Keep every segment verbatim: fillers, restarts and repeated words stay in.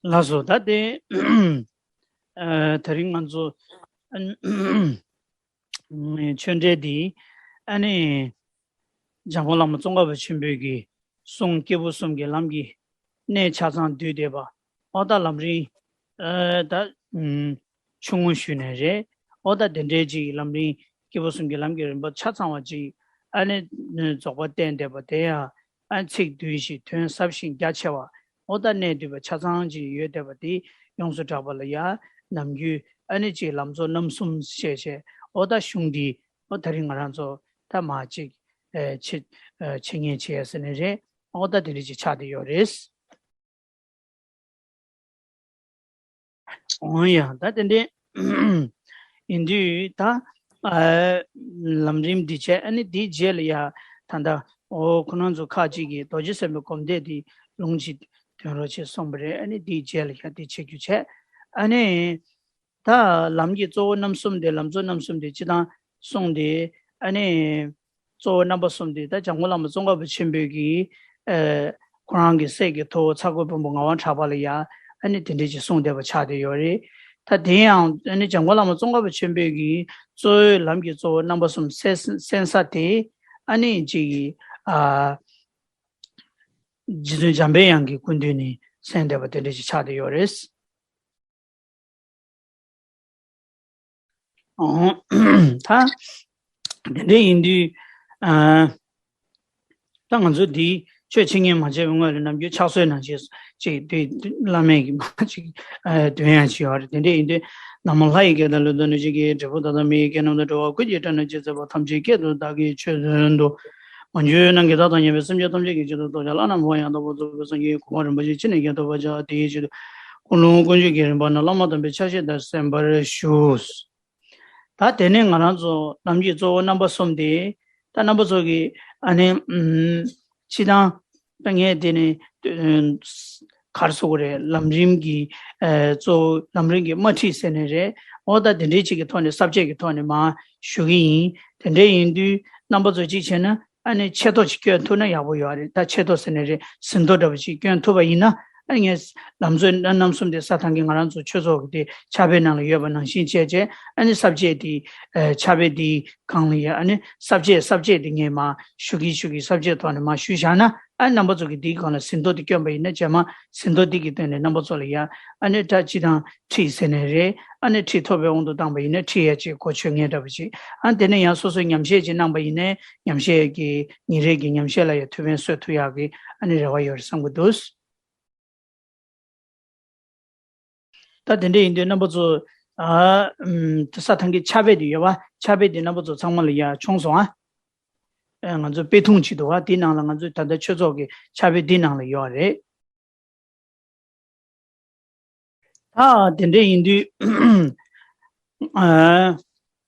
ལགས་སོ། ད་དེ་ཨ་དེ་རིང་ང་ཚོ་ཨ་ནི་ཆོས་འབྲེལ་འདི་ཨ་ནི་འཇམ་མགོན་བླ་མ་ཙོང་ཁ་པ་ཆེན་པོའི་གི་གསུང་སྐྱེས་བུ་གསུམ་གྱི་ལམ་གྱི་གནད་ཆ་ཚང་བསྡུས་བསྡད་པ། ཨོ་ད་ལམ་རིམ་ཨ་ད་ཨུམ་ཆུང་ངུ་ཞུས་ནས་རེད། ཨོ་ད་དེ་འདྲའི་ཅིག་ལམ་རིམ་སྐྱེས་བུ་གསུམ་གྱི་ལམ་གྱི་རིམ་པ་ཆ་ཚང་བ་ཅིག་ཨ་ནི་རྫོགས་པ་བསྟན་བསྡད་པ་དེ་ཡང་ཨ་ཚིག་བསྡུས་ཤིང་དོན་ཟབ་ཞིང་རྒྱ་ཆེ་བ། ཨོ་ད་གནད་བསྡུས་པ་ཆ་ཚང་ཅིག་ཡོད་བསྡད་པ་དེ་ཡོངས་སུ་གྲགས་པ་ལ་ཡང་ནམ་རྒྱུན་ཨ་ནི་ཅིག་ལམ་གཙོ་རྣམ་གསུམ་ཞེས་བྱས། ཨོ་ད་གཞུང་འདི་ཨོ་ད་རིང་ང་རང་ཚོ་ད་མ་ཅིག་ཨ་འཆད་ཨ་འཆད་ཉན་བྱས་ཟེར་ནི་རེད། ཨོ་ད་དེ་འདྲ་ཅིག་ཆགས་བསྡད་ཡོད་རེད། འོ་ཡ། ད་དེ་འདྲ་ཡིན་དུས་ད་ཨ་ལམ་རིམ་འདི་བྱས། ཨ་ནི་འདིའི་རྗེས་ལ་ཡ་ད་ལྟ་འོ་ཁོ་རང་ཚོ་ཁག་ཅིག་གིས་རྡོ་རྗེ་སེམས་དཔའི་སྒོམ་བཟླས་འདི་ལུང་གཅིག་འདོན་རོགས་བྱེད་གསུངས་པ་རེད། ཨ་ནི་འདིའི་རྗེས་ལ་ཡ་འདི་བྱེད་རྒྱུ་བྱས། ཨ་ནི་ད་ལམ་གྱི་གཙོ་བོ་རྣམ་གསུམ་དེ། ལམ་གཙོ་རྣམ་གསུམ་དེ་སྤྱིར་བཏང་གསུངས་ཏེ། ཨ་ནི་གཙོ་བོ་རྣམ་པ་གསུམ་དེ་ད་འཇམ་མགོན་བླ་མ་ཙོང་ཁ་པ་ཆེན་པོས་ཀྱིས་ཨ་ཁོ་རང་གི་སྲས་ཀྱི་ཐུ་བོ་ཚ་ཁོལ་དཔོན་པོ་ངག་དབང་གྲགས་པ་ལ་ཡ་ཨ་ནི་དེ་འདྲ་ཅིག་གསུངས་བསྡད་པ་ཆགས་བསྡད་ཡོད་རེད། ད་དེ་ཡང་ཨ་ནི་འཇམ་མགོན་བླ་མ་ཙོང་ཁ་པ་ཆེན་པོས་ཀྱིས་གཙོ་བོའི་ལམ་གྱི་གཙོ་བོ་རྣམ་པ་གསུམ་གསན་གསན་ས་དེ་ཨ་ནི་ཅིག་ཨ་རྗེ་བཙུན་འཇམ་པའི་དབྱངས་ཀྱི་སྐུ་མདུན་ནས་གསན་བསྡད་པ་དེ་འདྲ་ཅིག་ཆགས་བསྡད་ཡོད་རེད། ཨོ། ད་དེ་འདྲ་ཡིན་དུས་ཨ་ད་ང་ཚོ་འདི་ཆོས་འཆད་ཉན་མ་བྱས་པའི་སྔོན་ལ་ནམ་རྒྱུན་ཕྱག་སྲོལ་ནང་བཞིན་ཅིག་དེ་བླ་མས་ཀྱི་མ་ཅིག་ཨ་འདོན་ཡག་ཅིག་ཡོད་རེད། དེ་འདྲ་ཡིན་དུས་ན་མོ་ལྷ་ཡི་སྐད་དང་ཀླུ་དང་གནོད་སྦྱིན་སྐད་ཀྱི་འབྲས་བུ་དག་དང་མི་ཡི་སྐད་རྣམས་དང་། འགྲོ་བ་ཀུན་གྱི་སྐྲག་སྣང་ཅི་མཛད་པ་ཐམས་ཅད་ཀྱི་སྐད་དུ་བདག་གིས་ཆོས་བསྟན་ཏོ། མ་གྱུར་ནམ་མཁའི་མཐའ་དང་མཉམ་པའི་སེམས་ཅན་ཐམས་ཅད་ཀྱི་ཆེད་དུ་རྡོ་རྗེ་བླ་ན་མེད་པ་ཡང་དག་པར་རྫོགས་པའི་སངས་རྒྱས་གོ་འཕང་རིན་པོ་ཆེ་ཅི་ནས་ཀྱང་ཐོབ་པར་བྱ། དེའི་ཆེད་དུ་ཀུན་སློང་ཀུན་སྤྱོད་ཀྱི་རིམ་པ་ནི་བླ་མ་དམ་པའི་ཕྱག་བཞེས་ལྟར་གསན་པར་ཞུ། ད་དེ་ནས་ང་རང་ཚོ་ལམ་གྱི་གཙོ་བོ་རྣམ་པ་གསུམ་དེ། ད་རྣམ་པ་ཚོ་གི་ཨ་ནི་ཨུམ་སྤྱིར་བཏང་ད་ངས་དེ་ནི་ཨུམ་ག་རེ་ཟེར་དགོས་རེད། ལམ་རིམ་གྱི་ཨ་གཙོ་བོ་ལམ་རིམ་གྱི་དམར་ཁྲིད་ཟེར་ནི་རེད། འོ་ད་དེ་འདྲའི་ཅིག་གི་ཐོག་ནས་ས་བཅད་ཀྱི་ཐོག་ནས་མར་ཞུ་གི་ཡིན། དེ་འདྲ་ཡིན་དུས་རྣམ་པ་ཚོ་གཅིག་བྱས་ན་ཨ་ནི་ཆེ་མཐོ་ཅིག་སྐྱོན་ཐུབ་ན་ཡག་པོ་ཡོད་རེད། ད་ཆེ་མཐོ་ཟེར་ནི་རེད། ཟིན་ཐོ་འདྲ་པོ་ཅིག་སྐྱོན་ཐུབ་པ་ཡིན་ན། ཨ་ངས་ལམ་གཙོ་རྣམ་གསུམ་དེ་ས་ཐང་གི་ང་རང་ཚོ་ཆོས་ཚོགས་ཀྱི་དེ་ཕྱག་དཔེ་ནང་ལ་ཡོད་པ་ནང་བཞིན་བྱས་བྱས། ཨ་ནི་ས་བཅད་དེ་ཨ་ཕྱག་དཔེ་དེའི་སྒང་ལ་ཡ། ཨ་ནི་ས་བཅད་ས་བཅད་དེ་ངས་མར་ཞུ་གི་ཞུ་གི་ས་བཅད་ཐོག་ནས་མར་ཞུས་བཞག་ན། ཨ་རྣམ་པ་ཚོ་གི་དེའི་སྒང་ལ་ཟིན་ཐོ་དེ་བསྐྱོན་པ་ཡིན་ན། རྗེས་མ་ཟིན་ཐོ་དེ་གི་སྟེང་ནས་རྣམ་པ་ཚོ་ལ་ཡ་ཨ་ནི་ད་སྤྱིར་བཏང་ཁྲིད་ཟེར་ནས་རེད། ཨ་ནི་ཁྲིད་ཐོབ་པའི་དབང་དུ་བཏང་པ་ཡིན་ན་ཁྲིད་ཡ་ཅིག་གོ་ཆོད་མཁན་འདྲ་པོ་ཅིག་ཨ་དེ་ནས་ཡང་སོ་སོའི་ཉམས་བཞེས་ཅིག་གནང་པ་ཡིན་ན། ཉམས་བཞེས་ཀྱི་ཉིན་རེ་གི་ཉམས་བཞེས་ལ་ཡ་ཐུགས་ཕན་གསོས་ཐུབ་ཡག་གི་ཨ་ནི་རེ་བ་ཡོད་རེད་བསམ་གྱི་འདུག་ད་དེ་འདྲ་ཡིན་དུས་རྣམ་པ་ཚོ་ཨ་ཨམ་ས་ཐང་གི་ཕྱག་དཔེ་དེ་ཡོད་པ། ཕྱག་དཔེ་དེ་རྣམ་པ་ཚོ་ཚང་མ་ལ་ཡ་མཆོངས་སོང་ཨ། ཨ་ང་ཚོ་དཔེ་ཐུང་ཅིག་འདུག་པ། དེའི་ནང་ལ་ང་ཚོའི་ད་ལྟ་ཆོས་ཚོགས་ཀྱི་ཕྱག་དཔེ་དེའི་ནང་ལ་ཡོད་རེད། ད་དེ་འདྲ་ཡིན་དུས་ཨ་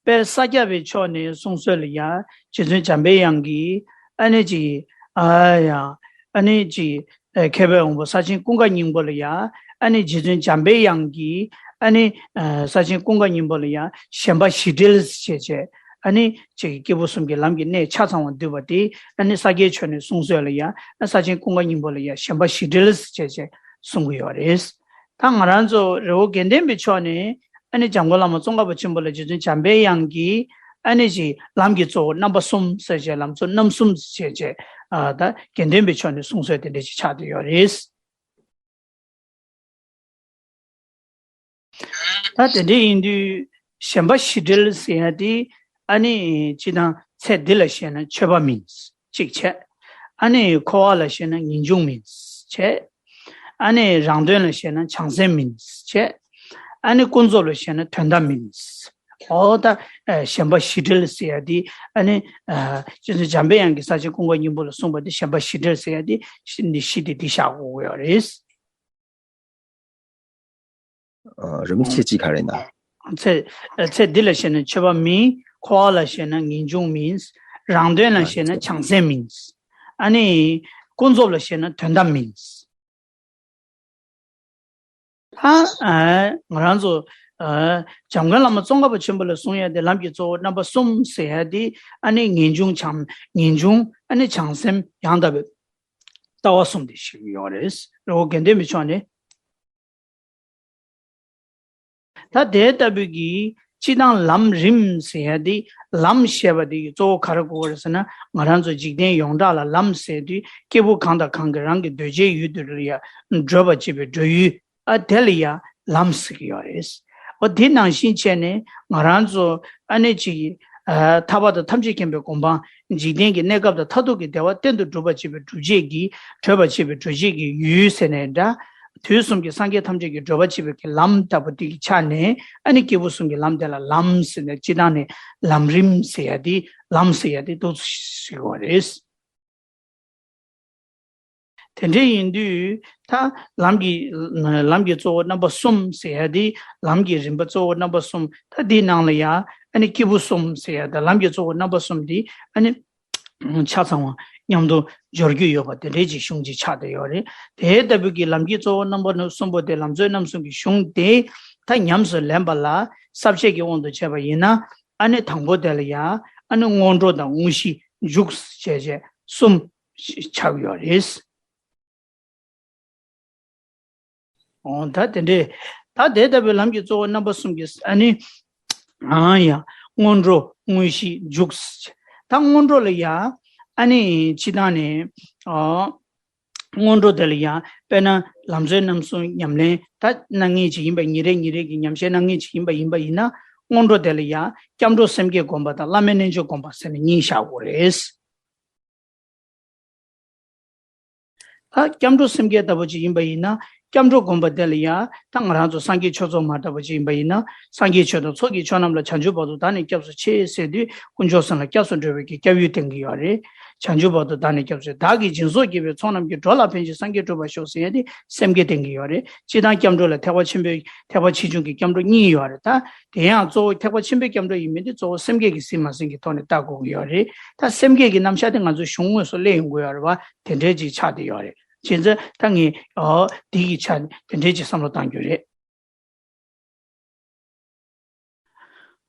དཔལ་ས་སྐྱ་པའི་ཕྱོགས་ནས་གསུང་སྲོལ་ལ་ཡ། རྗེ་བཙུན་འཇམ་པའི་དབྱངས་ཀྱིས་ཨ་ནི་ཅིག་ཨ་ཡ་ཨ་ནི་ཅིག་ཨ་མཁས་པའི་དབང་པོ་ས་ཆེན་ཀུན་དགའ་སྙིང་པོ་ལ་ཡ། ཨ་ནི་རྗེ་བཙུན་འཇམ་པའི་དབྱངས་ཀྱིས་ཨ་ནི་ཨ་ས་ཆེན་ཀུན་དགའ་སྙིང་པོ་ལ་ཡ་ཞེན་པ་ཞི་བྲལ་ཞེས་བྱས། ཨ་ནི་ཅིག་སྐྱེས་བུ་གསུམ་གྱི་ལམ་གྱི་གནད་ཆ་ཚང་བ་བསྡུས་པ་དེ་ཨ་ནི་ས་སྐྱའི་ཕྱོགས་ནས་གསུང་སྲོལ་ལ་ཡ། ཨ་ས་ཆེན་ཀུན་དགའ་སྙིང་པོ་ལ་ཡ་ཞེན་པ་ཞི་བྲལ་ཞེས་བྱས་གསུང་གི་ཡོད་རེད། ད་ང་རང་ཚོ་རི་བོ་དགེ་ལྡན་པའི་ཕྱོགས་ནས་ཨ་ནི་འཇམ་མགོན་བླ་མ་ཙོང་ཁ་པ་ཆེན་པོ་ལ་རྗེ་བཙུན་འཇམ་པའི་དབྱངས་ཀྱིས་ཨ་ནི་ཅིག་ལམ་གྱི་གཙོ་བོ་རྣམ་པ་གསུམ་ཟེར་བྱས། ལམ་གཙོ་རྣམ་གསུམ་ཟེར་བྱས། ཨ་ད་དགེ་ལྡན་པའི་ཕྱོགས་ནས་གསུང་སྲོལ་དེ་འདྲ་ཞིག་ཆགས་བསྡད་ཡོད་རེད། ད་དེ་འདྲ་ཡིན་དུས་ཞེན་པ་ཞི་བྲལ་ཟེར་ཡ་དེ་ཨ་ནི་སྤྱིར་བཏང་ཚེ་འདི་ལ་བཤད་ན་ཆོས་པ་མིན་གཅིག་བྱས། ཨ་ནི་འཁོར་བ་ལ་བཤད་ན་ངེས་འབྱུང་མིན་བྱས། ཨ་ནི་རང་དོན་ལ་བཤད་ན་བྱང་སེམས་མིན་བྱས། ཨ་ནི་ཀུན་རྫོབ་ལ་བཤད་ན་དོན་དམ་མིན། ཨོ་ད་ཨ་ཞེན་པ་ཞི་བྲལ་ཟེར་ཡ་དེ་ཨ་ནི་ཨ་རྗེ་བཙུན་འཇམ་པའི་དབྱངས་ཀྱིས་ས་ཆེན་ཀུན་དགའ་སྙིང་པོ་ལ་གསུངས་པ་དེ་ཞེན་པ་ཞི་བྲལ་ཟེར་ཡ་དེ་ཤི་འདི་ཤི་དེ་འདི་བཞག་དགོས་ཀྱི་ཡོད་རེད། ཨ་རུ་མི་ཚེ་གཅིག་ག་རེ་ན། ཚེ་ཚེ་འདི་ལ་བཤད་ན་ཆོས་པ་མིན། འཁོར་བ་ལ་བཤད་ན་ངེས་འབྱུང་མིན། རང་དོན་ལ་བཤད་ན་བྱང་སེམས་མིན། ཨ་ནི་ཀུན་རྫོབ་ལ་བཤད་ན་དོན་དམ་མིན། ད་ཨ་ང་རང་ཚོ་ཨ་འཇམ་མགོན་བླ་མ་ཙོང་ཁ་པ་ཆེན་པོ་ལ་གསུང་ཡ་དེ་ལམ་གྱི་གཙོ་བོ་རྣམ་པ་གསུམ་ཟེར་ཡ་དེ་ཨ་ནི་ངེས་འབྱུང་བྱང་ངེས་འབྱུང་ཨ་ནི་བྱང་སེམས་ཡང་དག་པའི་ལྟ་བ་གསུམ་དེ་ཞིག་ཡོད་རེད། རི་བོ་དགེ་ལྡན་པའི་ཕྱོགས་ནས། ད་དེ་ལྟ་བུའི་གི་སྤྱི་བཏང་ལམ་རིམ་ཟེར་ཡ་དེ། ལམ་ཞེས་པ་དེ་གི་གཙོ་བོ་ག་རེ་གོ་དགོས་རེད་ཟེར་ན། ང་རང་ཚོ་འཇིག་རྟེན་ཡོངས་གྲགས་ལ་ལམ་ཟེར་དུས། སྐྱེས་བུ་གང་དང་གང་གིས་རང་གི་འདོད་བྱའི་ཡུལ་དེ་ལ་ཡ་བགྲོད་པར་བྱེད་པའི་བགྲོད་ཡུལ། ཨ། དེ་ལ་ཡ་ལམ་ཟེར་གྱི་ཡོད་རེད། འོ། དེ་ནང་བཞིན་བྱས་ནས་ང་རང་ཚོ་ཨ་ནི་ཅིག་ཨ། ཐར་པ་དང་ཐམས་ཅད་མཁྱེན་པའི་གོ་འཕང་། འཇིག་རྟེན་གྱི་གནས་སྐབས་དང་མཐར་ཐུག་གི་བདེ་བ་གཏན་དུ་སྒྲུབ་པར་བྱེད་པའི་སྒྲུབ་བྱེད་ཀྱི། བགྲོད་པར་བྱེད་པའི་སྒྲུབ་བྱེད་ཀྱི་ཡུལ་ཟེར་ནའི་འདྲ། དུས་གསུམ་གྱི་སངས་རྒྱས་ཐམས་ཅད་ཀྱིས་བགྲོད་པར་བྱེད་པའི་གི་ལམ་ལྟ་བུ་དེ་གི་ཆ་ནས། ཨ་ནི་སྐྱེས་བུ་གསུམ་གྱི་ལམ་དེ་ལ་ལམ་ཟེར་ནས། སྤྱི་བཏང་ནས་ལམ་རིམ་ཟེར་ཡ་དེ། ལམ་ཟེར་ཡ་དེ་འདུག་ཟེར་གྱི་ཡོད་རེད། དེ་འདྲ་ཡིན་དུས་ད་ལམ་གྱི། ལམ་གྱི་གཙོ་བོ་རྣམ་པ་གསུམ་ཟེར་ཡ་དེ། ལམ་གྱི་རིམ་པ་གཙོ་བོ་རྣམ་པ་གསུམ། ད་དེའི་ནང་ལ་ཡ་ཨ་ནི་སྐྱེས་བུ་གསུམ་ཟེར་ཡ་དང་། ལམ་གྱི་གཙོ་བོ་རྣམ་པ་གསུམ་དེ་ཨ་ནི་ཆ་ཚང་བ་མཉམ་དུ་སྦྱོར་རྒྱུ་ཡོད་པ་དེ་འདྲའི་ཅིག་གཞུང་ཅིག་ཆགས་བསྡད་ཡོད་རེད། དེ་ལྟ་བུའི་གི་ལམ་གྱི་གཙོ་བོ་རྣམ་པ་གསུམ་པོ་དེ། ལམ་གཙོ་རྣམ་གསུམ་གྱི་གཞུང་དེ་ད་ཉམས་སུ་ལེན་པ་ལ་ས་བཅད་ཀྱི་དབང་དུ་བྱས་པ་ཡིན་ན། ཨ་ནི་དང་པོ་དེ་ལ་ཡ་ཨ་ནི་སྔོན་འགྲོ་དང་དངོས་གཞི་འཇུག་བྱས་བྱས་གསུམ་ཆགས་ཡོད་རེད། འོ། ད་དེ་འདྲས། ད་དེ་ལྟ་བུའི་ལམ་གྱི་གཙོ་བོ་རྣམ་པ་གསུམ་གྱི་ཨ་ནི། ཨ་ཡ། སྔོན་འགྲོ། དངོས་གཞི། འཇུག་ད་སྔོན་འགྲོ་ལ་ཡ་ཨ་ནི་སྤྱི་བཏང་ནས། ཨ། སྔོན་འགྲོ་དེ་ལ་ཡང་དཔེར་ན་ལམ་གཙོ་རྣམ་གསུམ་ཉམས་ལེན་ད་གནང་མཁན་ཅིག་ཡིན་པ། ཉིན་རེ་ཉིན་རེ་གི་ཉམས་བཞེས་གནང་མཁན་ཅིག་ཡིན་པ། ཡིན་པ་ཡིན་ན། སྔོན་འགྲོ་དེ་ལ་ཡང་སྐྱབས་འགྲོ་སེམས་བསྐྱེད་སྒོམ་པ་དང་བླ་མའི་རྣལ་འབྱོར་སྒོམ་པ་ཟེར་ནས་གཉིས་བཞག་དགོས་རེད། ད་སྐྱབས་འགྲོ་སེམས་བསྐྱེད་ལྟ་བུ་ཅིག་ཡིན་པ་ཡིན་ན། སྐྱབས་འགྲོ་སྒོམ་པ་དེ་ལ་ཡང་ད་ང་རང་ཚོ་སངས་རྒྱས་ཆོས་ཚོགས་མ་ལྟ་བུ་ཅིག་ཡིན་པ་ཡིན་ན། སངས་རྒྱས་ཆོས་དང་ཚོགས་ཀྱི་མཆོག་རྣམས་ལ། བྱང་ཆུབ་བར་དུ་བདག་ནི་སྐྱབས་སུ་མཆི་ཟེར་དུས། དཀོན་མཆོག་གསུམ་ལ་སྐྱབས་སུ་འགྲོ་བའི་གི་སྐྱབས་ཡུལ་བསྟན་གྱི་ཡོད་རེད། བྱང་ཆུབ་བར་དུ་བདག་ནི་སྐྱབས་སུ། བདག་གིས་སྦྱིན་སོགས་བགྱིས་པའི་ཚོགས་རྣམས་ཀྱིས། འགྲོ་ལ་ཕན་ཕྱིར་སངས་རྒྱས་འགྲུབ་པར་ཤོག་ཟེར་ཡ་དེ་སེམས་བསྐྱེད་བསྟན་གྱི་ཡོད་རེད། སྤྱིར་བཏང་སྐྱབས་འགྲོ་ལ་ཐེག་པ་ཆེན་པོའི། ཐེག་པ་ཆེ་ཆུང་གི་སྐྱབས་འགྲོ་གཉིས་ཡོད་རེད། ད་དེ་ཡང་གཙོ་བོ་ཐེག་པ་ཆེན་པོའི་སྐྱབས་འགྲོ་ཡིན་མིན་དེ་གཙོ་བོ་སེམས་བསྐྱེད་ཀྱིས་ཟིན་མ་ཟིན་གྱི་ཐོག་ནས་བལྟ་དགོས་ཀྱི་ཡོད་རེད། ད་སེམས་བསྐྱེད་ཀྱི་རྣམ་གཞག་དེ་ང་ཚོའི་གཞུང་དངོས་སུ་སླེབས་ཡོང་གི་ཡོད་རེད་བ། དེ་འདྲའི་ཅིག་ཆགས་བསྡད་ཡོད་རེད། བྱས་ཙང་ད་ངས། ཨོ། དེ་གི་ཆ་ནས་དེ་འདྲའི་ཅིག་བསམ་བློ་གཏང་རྒྱུ་རེད།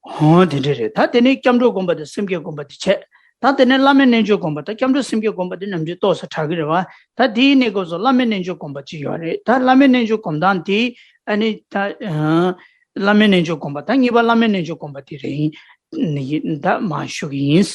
ཨོ། དེ་འདྲ་རེད། ད་དེ་ནས་སྐྱབས་འགྲོ་སྒོམ་པ་དང་སེམས་བསྐྱེད་སྒོམ་པ་དེ་བྱས། ད་དེ་ནས་བླ་མའི་རྣལ་འབྱོར་སྒོམ་པ་དང་སྐྱབས་འགྲོ་སེམས་བསྐྱེད་སྒོམ་པ་དེ་ནམ་རྒྱུན་ཏོག་ཙམ་གྲགས་ཀྱི་རེད་བ། ད་དེའི་གནས་སྐབས་སུ་བླ་མའི་རྣལ་འབྱོར་སྒོམ་པ་ཅིག་ཡོད་རེད། ད་བླ་མའི་རྣལ་འབྱོར་སྒོམ་སྟངས་དེ་ཨ་ནི་ད། ཨ། བླ་མའི་རྣལ་འབྱོར་སྒོམ་པ། ད་གཉིས་པ་བླ་མའི་རྣལ་འབྱོར་སྒོམ་པ་དེ་རེད། ཡིན། ད་མར་ཞུ་གི་ཡིན།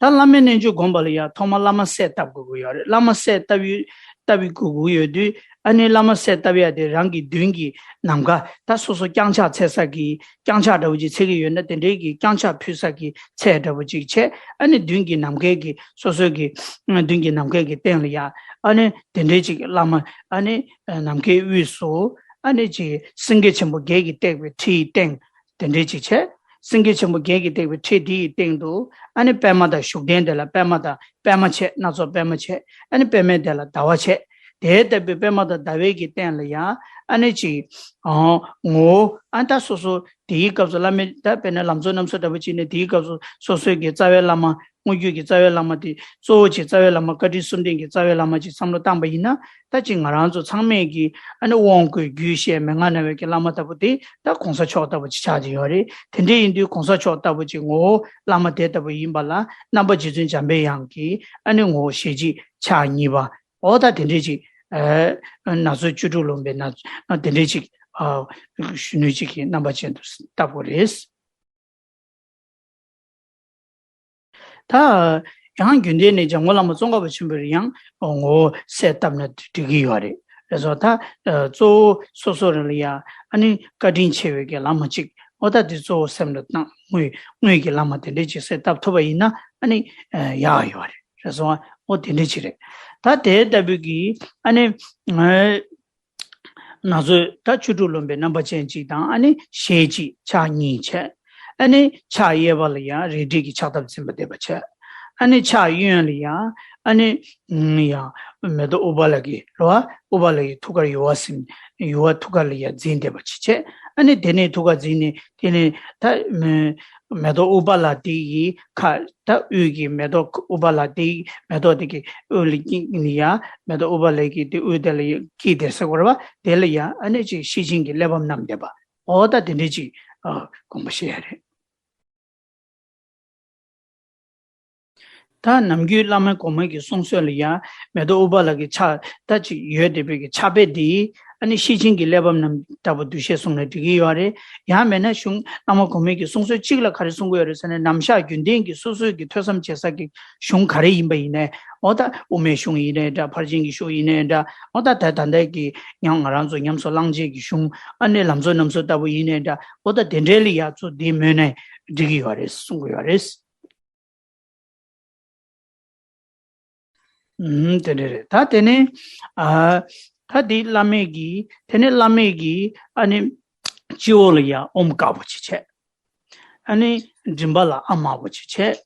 ད་བླ་མའི་རྣལ་འབྱོར་སྒོམ་པ་ལ་ཡང་ཐོག་མར་བླ་མ་གསལ་བཏབ་དགོས་ཀྱི་ཡོད་རེད། བླ་མ་གསལ་བཏབ་ཡོད། བཏབ་ཡོད་དགོས་ཀྱི་ཡོད་དུས། ཨ་ནི་བླ་མ་གསལ་བཏབ་ཡ་དེ་རང་གི་མདུན་གྱི་ནམ་མཁའ། ད་སོ་སོ་བརྐྱངས་ཕྱག་འཚལ་ས་གི་བརྐྱངས་ཕྱག་འདྲ་བོ་ཅིག་འཚལ་གྱི་ཡོད་ན། དེ་འདྲའི་གི་བརྐྱངས་ཕྱག་ཕུལ་ས་གི་ཚད་འདྲ་བོ་ཅིག་བྱས། ཨ་ནི་མདུན་གྱི་ནམ་མཁའི་གི། སོ་སོའི་གི་མདུན་གྱི་ནམ་མཁའི་གི་སྟེང་ལ་ཡ། ཨ་ནི་དེ་འདྲའི་ཅིག་བླ་མ། ཨ་ནི་ནམ་མཁའི་དབུས་སུ་ཨ་ནི་ཅིག་སེང་གེ་ཆེན་པོ་བརྒྱད་ཀྱིས་བཏེགས་པའི་ཁྲི་ཡི་སྟེང་། དེ་འདྲའི་ཅིག་བྱས། སེང་གེ་ཆེན་པོ་བརྒྱད་ཀྱིས་བཏེགས་པའི་ཁྲི་དེ་ཡི་སྟེང་དུ། ཨ་ནི་པད་མ་དང་བཞུགས་གདན་དེ་ལ་པད་མ་དང་། པད་མ་བྱས། སྣ་ཚོགས་པད་མ་བྱས། ཨ་ནི་པད་མའི་དེ་ལ་ཟླ་བ་བྱས། དེ་ལྟ་བུའི་པད་མ་དང་ཟླ་བའི་གི་སྟེང་ལ་ཡང་ཨ་ནི་ཅིག་ཨོ། ངོ་བོ། ཨ། ད་སོ་སོ་དེའི་སྐབས་སུ་བླ་མའི། ད་དཔེར་ན་ལམ་གཙོ་རྣམ་གསུམ་འདྲ་བོ་ཅིག་ནས། དེའི་སྐབས་སུ་སོ་སོའི་གི་རྩ་བའི་བླ་མ། དངོས་བརྒྱུད་ཀྱི་རྩ་བའི་བླ་མ་དེ། གཙོ་བོ་ཅིག་རྩ་བའི་བླ་མ། བཀའ་དྲིན་གསུམ་ལྡན་གྱི་རྩ་བའི་བླ་མ་ཅིག་བསམ་བློ་བཏང་པ་ཡིན་ན། ད་ཅིག་ང་རང་ཚོ་ཚང་མས་ཀྱི་ཨ་ནི་དབང་བསྐུར། རྒྱུད་བཤད། མན་ངག་གནང་བའི་གི་བླ་མ་ལྟ་བུ་དེ་ད་གོང་ས་མཆོག་ལྟ་བུ་ཅིག་ཆགས་ཀྱི་ཡོད་རེད། དེ་འདྲ་ཡིན་དུས་གོང་ས་མཆོག་ལྟ་བུ་ཅིག་ངོ་བོ་བླ་མ་དེ་ལྟ་བུ་ཡིན་པ་ལ། རྣམ་པ་རྗེ་བཙུན་འཇམ་པའི་དབྱངས་ཀྱི་ཨ་ནི་ངོ་བོ་ཞལ་གཅིག་ཕྱག་གཉིས་པ། འོ། ད་དེ་འདྲ་ཅིག་ཨ། ན་ཚོད་བཅུ་དྲུག་ལོན་པའི་ན། དེ་འདྲ་ཅིག་ཨ། གཞོན་ནུ་ཅིག་གི་རྣམ་པ་ཅན་དུ་བལྟ་དགོས་རེད། ད་ཡང་རྒྱུན་ལྡན་ནས་འཇམ་མགོན་བླ་མ་ཙོང་ཁ་པ་ཆེན་པོས་ཡང་ངོ་བོ་གསལ་བཏབ་ན་འགྲིག་གི་ཡོད་རེད། རེད་སོ། ད་གཙོ་བོ་སོ་སོ་རང་ལ་ཡ་ཨ་ནི་བཀའ་དྲིན་ཆེ་བའི་གི་བླ་མ་གཅིག་འོ། ད་དེ་གཙོ་བོ་སེམས་ལ་བཏང་། དངོས། དངོས་ཀྱི་བླ་མ་དེ་འདྲ་ཅིག་གསལ་བཏབ་ཐུབ་པ་ཡིན་ན་ཨ་ནི་ཡག་ཡོད་རེད། རེད་སོ། འོ། དེ་འདྲ་ཅིག་རེད། ད་དེ་ལྟ་བུའི་གི་ཨ་ནི། ན་ཚོད་ད་བཅུ་དྲུག་ལོན་པའི་རྣམ་པ་ཅན་གཅིག་དང་། ཨ་ནི་ཞལ་གཅིག་ཕྱག་གཉིས་བྱས། ཨ་ནི་ཕྱག་གཡས་པ་ལ་ཡང་རལ་གྲི་གི་ཕྱག་ཐབས་འཛིན་པ་བསྡད་པ་བྱས། ཨ་ནི་ཕྱག་གཡོན་ལ་ཡང་ཨ་ནི་ཡང་མེ་ཏོག་ཨུཏྤ་ལ་གི། རེད་བ། ཨུཏྤ་ལ་གི་ཐུགས་ཀར་ཡུ་བ་ཟིན། ཡུ་བ་ཐུགས་ཀ་ལ་ཡང་འཛིན་བསྡད་པ་ཅིག་བྱས། ཨ་ནི་དེ་ནས་ཐུགས་ཀ་འཛིན་ནས། དེ་ནས་ད་མེ། མེ་ཏོག་ཨུཏྤ་ལ་དེ་ཡི་ཁ། ད་དབུས་ཀྱི་མེ་ཏོག་ཨུཏྤ་ལ་དེ་ཡི། མེ་ཏོག་དེ་གི་དབུས་ལ་ཀི་ནི་ཡ། མེ་ཏོག་ཨུཏྤ་ལ་གི་དེ་དབུས་དེ་ལ་ཡ་ཀི་དེ་ཟེར་དགོས་རེད་བ། དེ་ལ་ཡ་ཨ་ནི་ཅིག་ཤེར་ཕྱིན་གྱི་གླེགས་བམ་བསྣམས་བསྡད་པ། འོ། ད་དེ་འདྲ་ཅིག་ཨ། དགོངས་པ་བཞེས་ཡ་རེད། ད་ནམ་རྒྱུན་བླ་མའི་གོང་མའི་གི་གསུང་སྲོལ་ལ་ཡ། མེ་ཏོག་ཨུཏྤ་ལ་གི་ཕྱག་ད་ཅིག་ཡོད་བསྡད་པའི་གི་ཕྱག་དཔེ་འདི། ཨ་ནི་ཤེར་ཕྱིན་གྱི་གླེགས་བམ་རྣམས་ལྟ་བུ་འདུ་ཤེས་བཟུང་ནས་འགྲིག་གི་ཡོད་རེད། ཡང་མིན་ན་གཞུང་བླ་མ་གོང་མའི་གི་གསུང་སྲོལ་གཅིག་ལ་ག་རེ་གསུང་གི་ཡོད་རེད་ཟེར་ན། ནམ་ཞག་རྒྱུན་ལྡན་གྱི་སོ་སོའི་གི་ཐོས་བསམ་བྱེད་ས་གི་གཞུང་ག་རེ་ཡིན་པ་ཡིན་ནའི། འོ་ད་དབུ་མའི་གཞུང་ཡིན་ནའི་འདྲ། ཕར་ཕྱིན་གྱི་གཞུང་ཡིན་ནའི་འདྲ། འོ་ད་ད་ད་ལྟའི་གི་ཡང་ང་རང་ཚོ་ཉམས་སུ་བླང་བྱའི་གི་གཞུང་། ཨ་ནི་ལམ་གཙོ་རྣམ་གསུམ་ལྟ་བུ་ཡིན་ནའི་འདྲ། འོ་ད་དེ་འདྲའི་ལ་ཡ་ཚུར་འདི་མོས་ནས་འགྲིག་གི་ཡོད་རེད་གསུང་གི་ཡོད་རེད། ཨུམ། དེ་འདྲ་རེད། ད་དེ་ནས་ཨ། ད་འདི་བླ་མས་གི། དེ་ནས་བླ་མས་གི། ཨ་ནི་སྤྱི་བོ་ལ་ཡ་ཨོཾ་དཀར་པོ་ཅིག་བྱས། ཨ་ནི་མགྲིན་པ་ལ་ཨ་དམར་པོ་ཅིག་བྱས།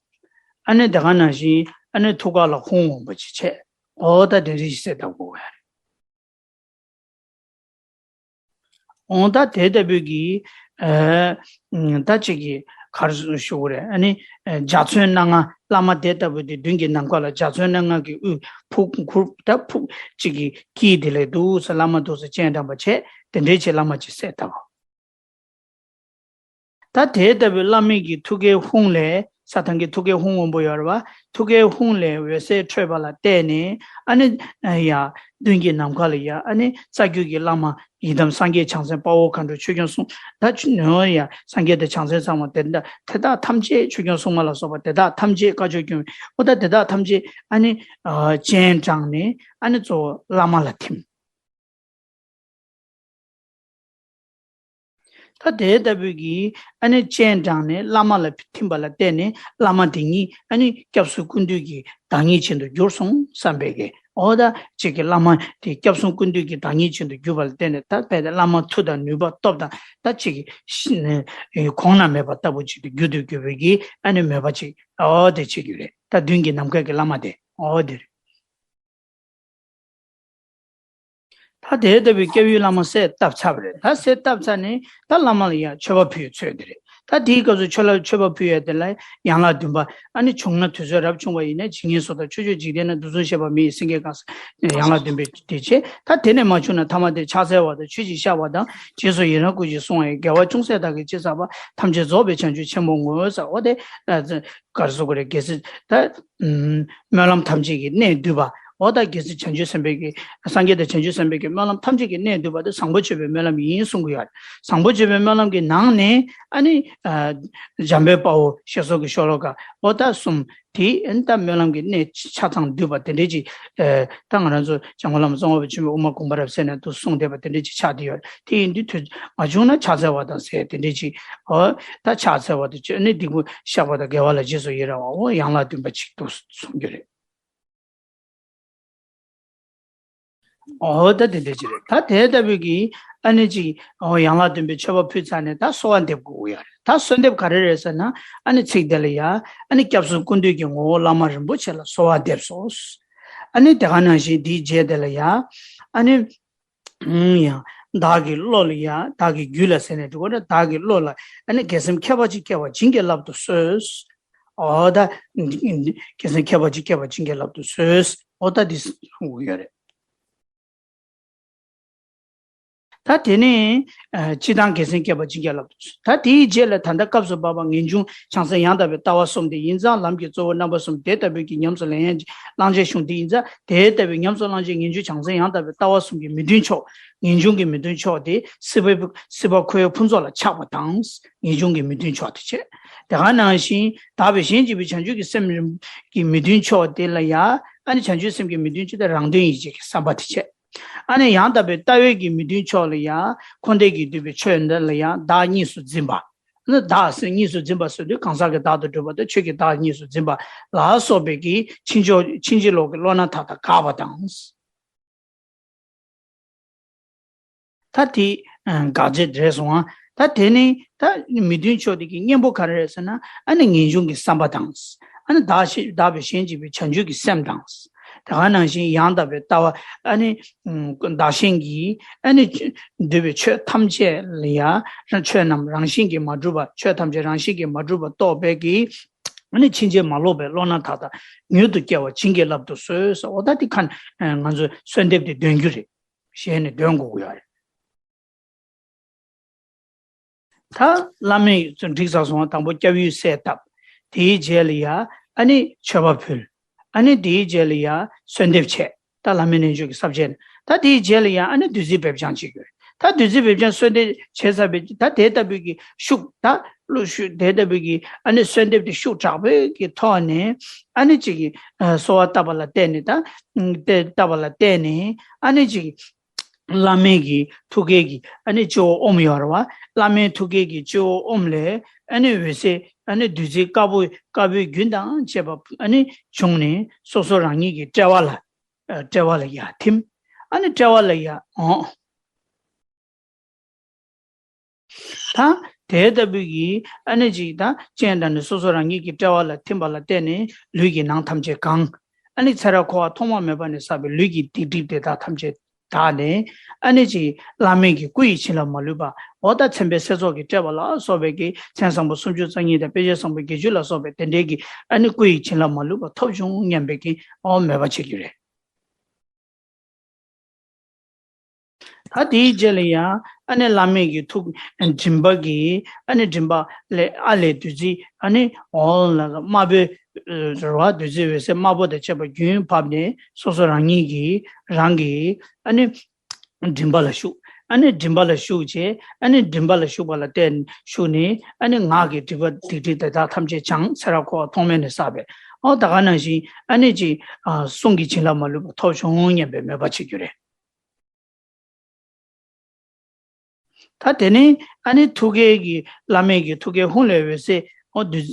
ཨ་ནི་དེ་ག་ནང་བཞིན་ཨ་ནི་ཐུགས་ཀ་ལ་ཧཱུྃ་སྔོན་པོ་ཅིག་བྱས། འོ་ད་དེ་འདྲ་ཞིག་གསལ་བཏབ་དགོས་ཡ་རེད། འོ་ད་དེ་ལྟ་བུའི་གི། ཨ། ད་ཅིག་གི་ག་རེ་ཞུ་དགོས་རེད། ཨ་ནི་འཇའ་ཚོན་སྣ་ལྔ། བླ་མ་དེ་ལྟ་བུ་དེ་མདུན་གྱི་ནམ་མཁའ་ལ་འཇའ་ཚོན་སྣ་ལྔ་གི་དབུས་ཕུབ་ཁུར། ད་ཕུབ་ཅིག་གི་དཀྱིལ་དེ་ལ་འདུག་སེ་བླ་མ་འདུག་སེ་སྤྱན་དྲངས་པ་བྱས། དེ་འདྲའི་ཆེད་བླ་མ་ཅིག་གསལ་བཏབ། ད་དེ་ལྟ་བུའི་བླ་མའི་གི་ཐུགས་ཀའི་ཧཱུྃ་ལས། ས་དང་གི་ཐུགས་ཀའི་ཧཱུྃ་སྔོན་པོ་ཡོད་རེད་བ། ཐུགས་ཀའི་ཧཱུྃ་ལས་འོད་ཟེར་འཕྲོས་པ་ལ་བརྟེན་ནས། ཨ་ནི་ཡ་མདུན་གྱི་ནམ་མཁའ་ལ་ཡ། ཨ་ནི་རྩ་བརྒྱུད་ཀྱི་བླ་མ་ཡི་དམ་སངས་རྒྱས་བྱང་སེམས་དཔའ་བོ་མཁའ་འགྲོ་ཆོས་སྐྱོང་སྲུང་། ད་ཆུ་ནོ་ཡ་སངས་རྒྱས་དང་བྱང་སེམས་ཚང་མ་དེ་དག་དེ་དག་ཐམས་ཅད། ཆོས་སྐྱོང་སྲུང་མ་ལ་སོགས་པ་དེ་དག་ཐམས་ཅད། བཀའ་ཆོས་སྐྱོང་བའི། འོ་ད་དེ་དག་ཐམས་ཅད་ཨ་ནི་སྤྱན་དྲངས་ནས། ཨ་ནི་གཙོ་བོ་བླ་མ་ལ་ཐིམ། ད་དེ་ལྟ་བུའི་གི་ཨ་ནི་སྤྱན་དྲངས་ནས་བླ་མ་ལ་ཐིམ་པ་ལ་བརྟེན་ནས། བླ་མ་དེ་ཉིད་ཨ་ནི་སྐྱབས་སུ་སྐུ་མདུན་གྱི་བདག་ཉིད་ཅན་དུ་གྱུར་སོང་བསམ་པའི་གི། འོ་ད་ཅིག་གི་བླ་མ་དེ་སྐྱབས་སུ་སྐུ་མདུན་གྱི་བདག་ཉིད་ཅན་དུ་གྱུར་པ་ལ་བརྟེན་ནས། ད་དཔེ་དེ་བླ་མ་མཐུ་དང་ནུས་པ་སྟོབས་དང་། ད་ཅིག་གི་གོང་ན་མེད་པ་ལྟ་བུ་ཅིག་ཏུ་གྱུར་དུ་གྱུར་པའི་གི་ཨ་ནི་མོས་པ་ཅིག་འོ་དེ་བྱེད་རྒྱུ་རེད། ད་མདུན་གྱི་ནམ་མཁའ་གི་བླ་མ་དེ་འོ་དེ་རེད། ད་དེ་ལྟ་བུའི་སྐྱབས་ཡུལ་བླ་མ་གསལ་བཏབ་ཚར་བ་རེད། ད་གསལ་བཏབ་ཚར་ནས་ད་བླ་མ་ལ་ཡང་མཆོད་པ་ཕུལ་ཚོད་དེ་རེད། ད་དེའི་སྐབས་སུ་མཆོད་ལ་མཆོད་པ་ཕུལ་ཡ་དེ་ལ་ཡན་ལག་བདུན་པ། ཨ་ནི་བྱུང་ན་དུས་ཚོད་རབ་བྱུང་བ་ཡིན་ན་ཇི་སྙེད་སུ་དག་ཕྱོགས་བཅུའི་འཇིག་རྟེན་ན། དུག་གསུམ་ཞི་བ་མི་ཡི་སེང་གེ་གང་། ཡན་ལག་བདུན་པའི་དེ་བྱས། ད་དེ་ནས་མ་བྱུང་ན་ཐ་མ་དེ་ཕྱག་འཚལ་བ་དང་ཆོས་ཀྱི་བཤགས་པ་དང་། རྗེས་སུ་ཡི་རང་བསྐུལ་ཞིང་གསོལ་བ་ཡི། དགེ་བ་ཅུང་ཟད་བདག་གིས་ཅི་བསགས་པ། ཐམས་ཅད་རྫོགས་པའི་བྱང་ཆུབ་ཆེན་པོར་བསྔོ། ཟེར་འོ་དེ། ག་རེ་ཟེར་དགོས་རེད། རྒྱལ་སྲས་ད་སྨོན་ལམ་ཐམས་ཅད་ཀྱི་གནད་བསྡུས་པ། འོ་ད་རྒྱལ་སྲས་བྱང་ཆུབ་སེམས་དཔའི་གི། སངས་རྒྱས་དང་བྱང་ཆུབ་སེམས་དཔའི་གི་སྨོན་ལམ་ཐམས་ཅད་ཀྱི་གནད་བསྡུས་པ་དེ་བཟང་པོ་སྤྱོད་པའི་སྨོན་ལམ་ཡིན་གསུང་གི་ཡོད་རེད། བཟང་པོ་སྤྱོད་པའི་སྨོན་ལམ་གྱི་ནང་ནས་ཨ་ནི་འཇམ་དཔལ་དཔའ་བོ་ཞེས་སོགས་ཀྱི་ཤོ་ལོ་ཀ་འོ་ད་གསུམ་དེ། ཨ་ནི་ད་སྨོན་ལམ་གྱི་གནད་ཆ་ཚང་བསྡུས་པ་དེ་འདྲས་ཅིག་ད་ང་རང་ཚོ་འཇམ་མགོན་བླ་མ་ཙོང་ཁ་པ་ཆེན་པོའི་དབུ་མ་དགོངས་པ་རབ་གསལ་ནས་དུ་གསུངས་བསྡད་པ་དེ་འདྲས་ཅིག་ཆགས་བསྡད་ཡོད་རེད། དེ་ཡིན་དུས་དུས་མ་བྱུང་ན་ཕྱག་འཚལ་བ་དང་ཟེར་དེ་འདྲས་ཅིག་འོ་ད་ཕྱག་འཚལ་བ་དང་བཅས་ནས་སྡིག་པ་བཤགས་པ་དང་དགེ་བ་ལ་རྗེས་སུ་ཡི་རང་བ། འོ་ཡན་ལག་བདུན་པ་ཅིག་ཏུ་གསུང་རྒྱུ་རེད། འོ་ད་དེ་འདྲ་ཅིག་རེད། ད་དེ་ལྟ་བུའི་གི་ཨ་ནི་ཅིག་འོ་ཡན་ལག་བདུན་པའི་མཆོད་པ་ཕུལ་ཚར་ནས་ད་གསོལ་བ་འདེབས་དགོས་ཀྱི་ཡོད་རེད། ད་གསོལ་འདེབས་ག་རེ་རེད་ཟེར་ན། ཨ་ནི་ཚིག་དེ་ལ་ཡ། ཨ་ནི་སྐྱབས་སུ་སྐུ་མདུན་གྱི་ངོ་བོ་བླ་མ་རིན་པོ་ཆེ་ལ་གསོལ་བ་འདེབས་སོ། ཨ་ནི་དེ་ག་ནང་བཞིན་དེའི་རྗེས་དེ་ལ་ཡ། ཨ་ནི། ཡང་། བདག་གི་བློ་ལ་ཡ། བདག་གི་རྒྱུད་ལ་ཟེར་ནས་འགྲོ་གི་རེད། བདག་གི་བློ་ལ་ཨ་ནི་དགེ་སེམས་ཁྱད་པར་ཅན་སྐྱེ་བར་བྱིན་གྱིས་བརླབ་ཏུ་གསོལ། འོ་ད། དགེ་སེམས་ཁྱད་པར་ཅན་སྐྱེ་བར་བྱིན་གྱིས་བརླབ་ཏུ་གསོལ། འོ་ད་འདི་གསུང་གི་ཡོད་རེད། ད་དེ་ནས་ཨ་སྤྱིར་བཏང་དགེ་སེམས་སྐྱེ་བར་བྱིན་གྱིས་བརླབ་ཏུ་གསོལ། ད་དེའི་རྗེས་ལ་ད་ལྟ་སྐབས་སུ་བབ་པ་ངེས་འབྱུང་བྱང་སེམས་ཡང་དག་པའི་ལྟ་བ་གསུམ་དེ་ཡིན་ཙང་། ལམ་གྱི་གཙོ་བོ་རྣམ་པ་གསུམ་དེ་ལྟ་བུའི་གི་ཉམས་སུ་ལེན་ཡག་གི་བླང་བྱའི་གཞུང་དེ་ཡིན་ཙང་། དེ་ལྟ་བུའི་ཉམས་སུ་བླང་བྱའི་ངེས་འབྱུང་བྱང་སེམས་ཡང་དག་པའི་ལྟ་བ་གསུམ་གྱི་མི་མཐུན་ཕྱོགས། ངེས་འབྱུང་གི་མི་མཐུན་ཕྱོགས་དེ་སྲིད་པའི་སྲིད་པ་འཁོར་བའི་ཕུན་ཚོགས་ལ་ཆགས་པ་དང་། ངེས་འབྱུང་གི་མི་མཐུན་ཕྱོགས་དེ་བྱས། དེ་ག་ནང་བཞིན་དག་པའི་གཞན་གཅེས་པའི་བྱང་ཆུབ་ཀྱི་སེམས་རིམ་གྱི་མི་མཐུན་ཕྱོགས་དེ་ལ་ཡ། ཨ་ནི་བྱང་ཆུབ་སེམས་ཀྱི་མི་མཐུན་ཕྱོགས་དེ་རང་དོན་ཡིད་བྱེད་ཀྱི་བསམ་པ་དེ་བྱས། ཨ་ནི་ཡང་དག་པའི་ལྟ་བའི་གི་མི་མཐུན་ཕྱོགས་ལ་ཡ། འཁོར་འདས་ཀྱིས་བསྡུས་པའི་ཆོས་འདི་ལ་ཡ་བདག་གཉིས་སུ་འཛིན་པ། ཨ་ནི་བདག་གཉིས་སུ་འཛིན་པ་ཟེར་དུས་གང་ཟག་གི་བདག་ཏུ་གྲུབ་པ་དང་ཆོས་ཀྱི་བདག་གཉིས་སུ་འཛིན་པ་ལ་སོགས་པའི་གི་ཕྱིན་ཆོག་ཕྱིན་ཅི་ལོག་གི་བློ་སྣ་དག་དང་འགག་པ་དང་། ད་དེ་ཨ་འགག་བྱེད་རེད་སོང་ཨ། ད་དེ་ནི་ད་མི་མཐུན་ཕྱོགས་དེ་གི་གཉེན་པོ་ག་རེ་རེད་ཟེར་ན། ཨ་ནི་ངེས་འབྱུང་གི་བསམ་པ་དང་། ཨ་ནི་བདག་གཞན་བདག་པའི་གཞན་གཅེས་པའི་བྱང་ཆུབ་ཀྱི་སེམས་དང་། དེ་ག་ནང་བཞིན་ཡང་དག་པའི་ལྟ་བ། ཨ་ནི་བདག་གཞན་གྱི་ཨ་ནི་འདུས་པའི་ཆོས་ཐམས་ཅད་ལ་ཡ། ཆོས་རྣམས་རང་བཞིན་གྱིས་མ་གྲུབ་པ། ཆོས་ཐམས་ཅད་རང་བཞིན་གྱིས་མ་གྲུབ་པ་རྟོགས་པའི་གི། ཨ་ནི་ཕྱིན་ཅི་མ་ལོག་པའི་བློ་སྣ་དག་དང་མྱུར་དུ་སྐྱེ་བར་བྱིན་གྱིས་བརླབ་ཏུ་གསོལ་ཟེར། འོ་ད་དེ་ཁ་ང་ཚོས་གསོལ་འདེབས་དེ་འདོན་རྒྱུ་རེད། ཞལ་ནས་འདོན་དགོས་ཀྱི་ཡོད་རེད། ད་བླ་མས་ཚུར་འགྲིག་ཚར་སོང་བ། དང་པོ་སྐྱབས་ཡུལ་གསལ་བཏབ། དེའི་རྗེས་ལ་ཡ་ཨ་ནི་མཆོད་པ་ཕུལ། ཨ་ནི་དེའི་རྗེས་ལ་ཡ་གསོལ་འདེབས་བྱས། ད་བླ་མའི་རྣལ་འབྱོར་གྱི་ས་བཅད་ནས། ད་དེའི་རྗེས་ལ་ཡང་ཨ་ནི་བདུད་རྩི་སྦེལ་སྦྱངས་བྱེད་དགོས། ད་བདུད་རྩི་སྦེལ་སྦྱངས་གསོལ་འདེབས་བྱས་ཚར་བའི་ད་དེ་ལྟ་བུའི་གི་ཤུགས་ད་བློ་ཤུགས་དེ་ལྟ་བུའི་གི་ཨ་ནི་གསོལ་འདེབས་དེ་ཤུགས་དྲག་པོའི་གི་ཐོག་ནས་ཨ་ནི་ཅིག་གི་གསོལ་བ་བཏབ་པ་ལ་བརྟེན་ནས་ད་དེ་བཏབ་པ་ལ་བརྟེན་ནས་ཨ་ནི་ཅིག་བླ་མའི་གི་ཐུགས་ཀའི་གི་ཨ་ནི་སྤྱི་བོ་ཨོམ་ཡོད་རེད་བ། བླ་མའི་ཐུགས་ཀའི་གི་སྤྱི་བོ་ཨོམ་ལས་ཨ་ནི་འོད་ཟེར་ཨ་ནི་བདུད་རྩི་དཀར་པོ་དཀར་པོའི་རྒྱུན་དང་བཅས་པ་ཨ་ནི་བྱུང་ནས་སོ་སོ་རང་ཉིད་ཀྱི་དཔྲལ་བ་ལ་ཨ་དཔྲལ་བ་ལ་ཡར་ཐིམ། ཨ་ནི་དཔྲལ་བ་ལ་ཡར་འོང་། ད་དེ་ལྟ་བུའི་གི་ཨ་ནི་ཅིག་ད་སྤྱན་དང་ནི་སོ་སོ་རང་ཉིད་ཀྱི་དཔྲལ་བ་ལ་ཐིམ་པ་ལ་བརྟེན་ནས་ལུས་ཀྱི་ནང་ཐམས་ཅད་གང་། ཨ་ནི་ཚེ་རབས་འཁོར་བ་ཐོག་མ་མེད་པ་ནས་བསགས་པའི་ལུས་ཀྱི་སྡིག་སྒྲིབ་དེ་དག་ཐམས་ཅད་དག་ནས་ཨ་ནི་ཅིག་བླ་མའི་གི་སྐུ་ཡི་བྱིན་རླབས་མ་ལུས་པ་འོ་ད་མཚན་དཔེ་གསེར་མཚོ་གི་བཀྲས་པ་ལ་སོགས་པའི་གི་མཚན་བཟང་པོ་སུམ་ཅུ་རྩ་གཉིས་དང་དཔེ་བྱད་བཟང་པོ་བརྒྱད་ཅུ་ལ་སོགས་པའི་དེ་འདྲའི་གི་ཨ་ནི་སྐུ་ཡི་བྱིན་རླབས་མ་ལུས་པ་ཐོབ་བྱུང་སྙམ་པའི་གི་འོ་མོས་པ་བྱེད་རྒྱུ་རེད། ད་དེའི་རྗེས་ལ་ཡང་ཨ་ནི་བླ་མའི་གི་ཐུགས་མགྲིན་པ་གི་ཨ་ནི་མགྲིན་པ་ལས་ཨ་ལས་བདུད་རྩི་ཨ་ནི་འོ་ལ་དམར་པོའི་རེད་བ། བདུད་རྩི་འོད་ཟེར་དམར་པོ་དང་བཅས་པ་རྒྱུན་བབས་ནས་སོ་སོ་རང་ཉིད་ཀྱི་རང་གི་ཨ་ནི་མགྲིན་པ་ལ་ཞུགས། ཨ་ནི་མགྲིན་པ་ལ་ཞུགས་བྱས་ཨ་ནི་མགྲིན་པ་ལ་ཞུགས་པ་ལ་བརྟེན་ཞུགས་ནས་ཨ་ནི་ངག་གི་སྒྲིབ་པ་སྡིག་སྒྲིབ་དེ་དག་ཐམས་ཅད་བྱང་། ཚེ་རབས་འཁོར་བ་ཐོག་མེད་ནས་བསགས་པའི་འོ་ད་ག་ནང་བཞིན་ཨ་ནི་ཅིག་གསུང་གི་བྱིན་རླབས་མ་ལུས་པ་ཐོབ་བྱུང་སྙམ་པའི་མོས་པ་བྱེད་རྒྱུ་རེད། ད་དེ་ནས་ཨ་ནི་ཐུགས་ཀའི་གི་བླ་མའི་གི་ཐུགས་ཀའི་ཧཱུྃ་ལས་འོད་ཟེར་འོ་བདུད་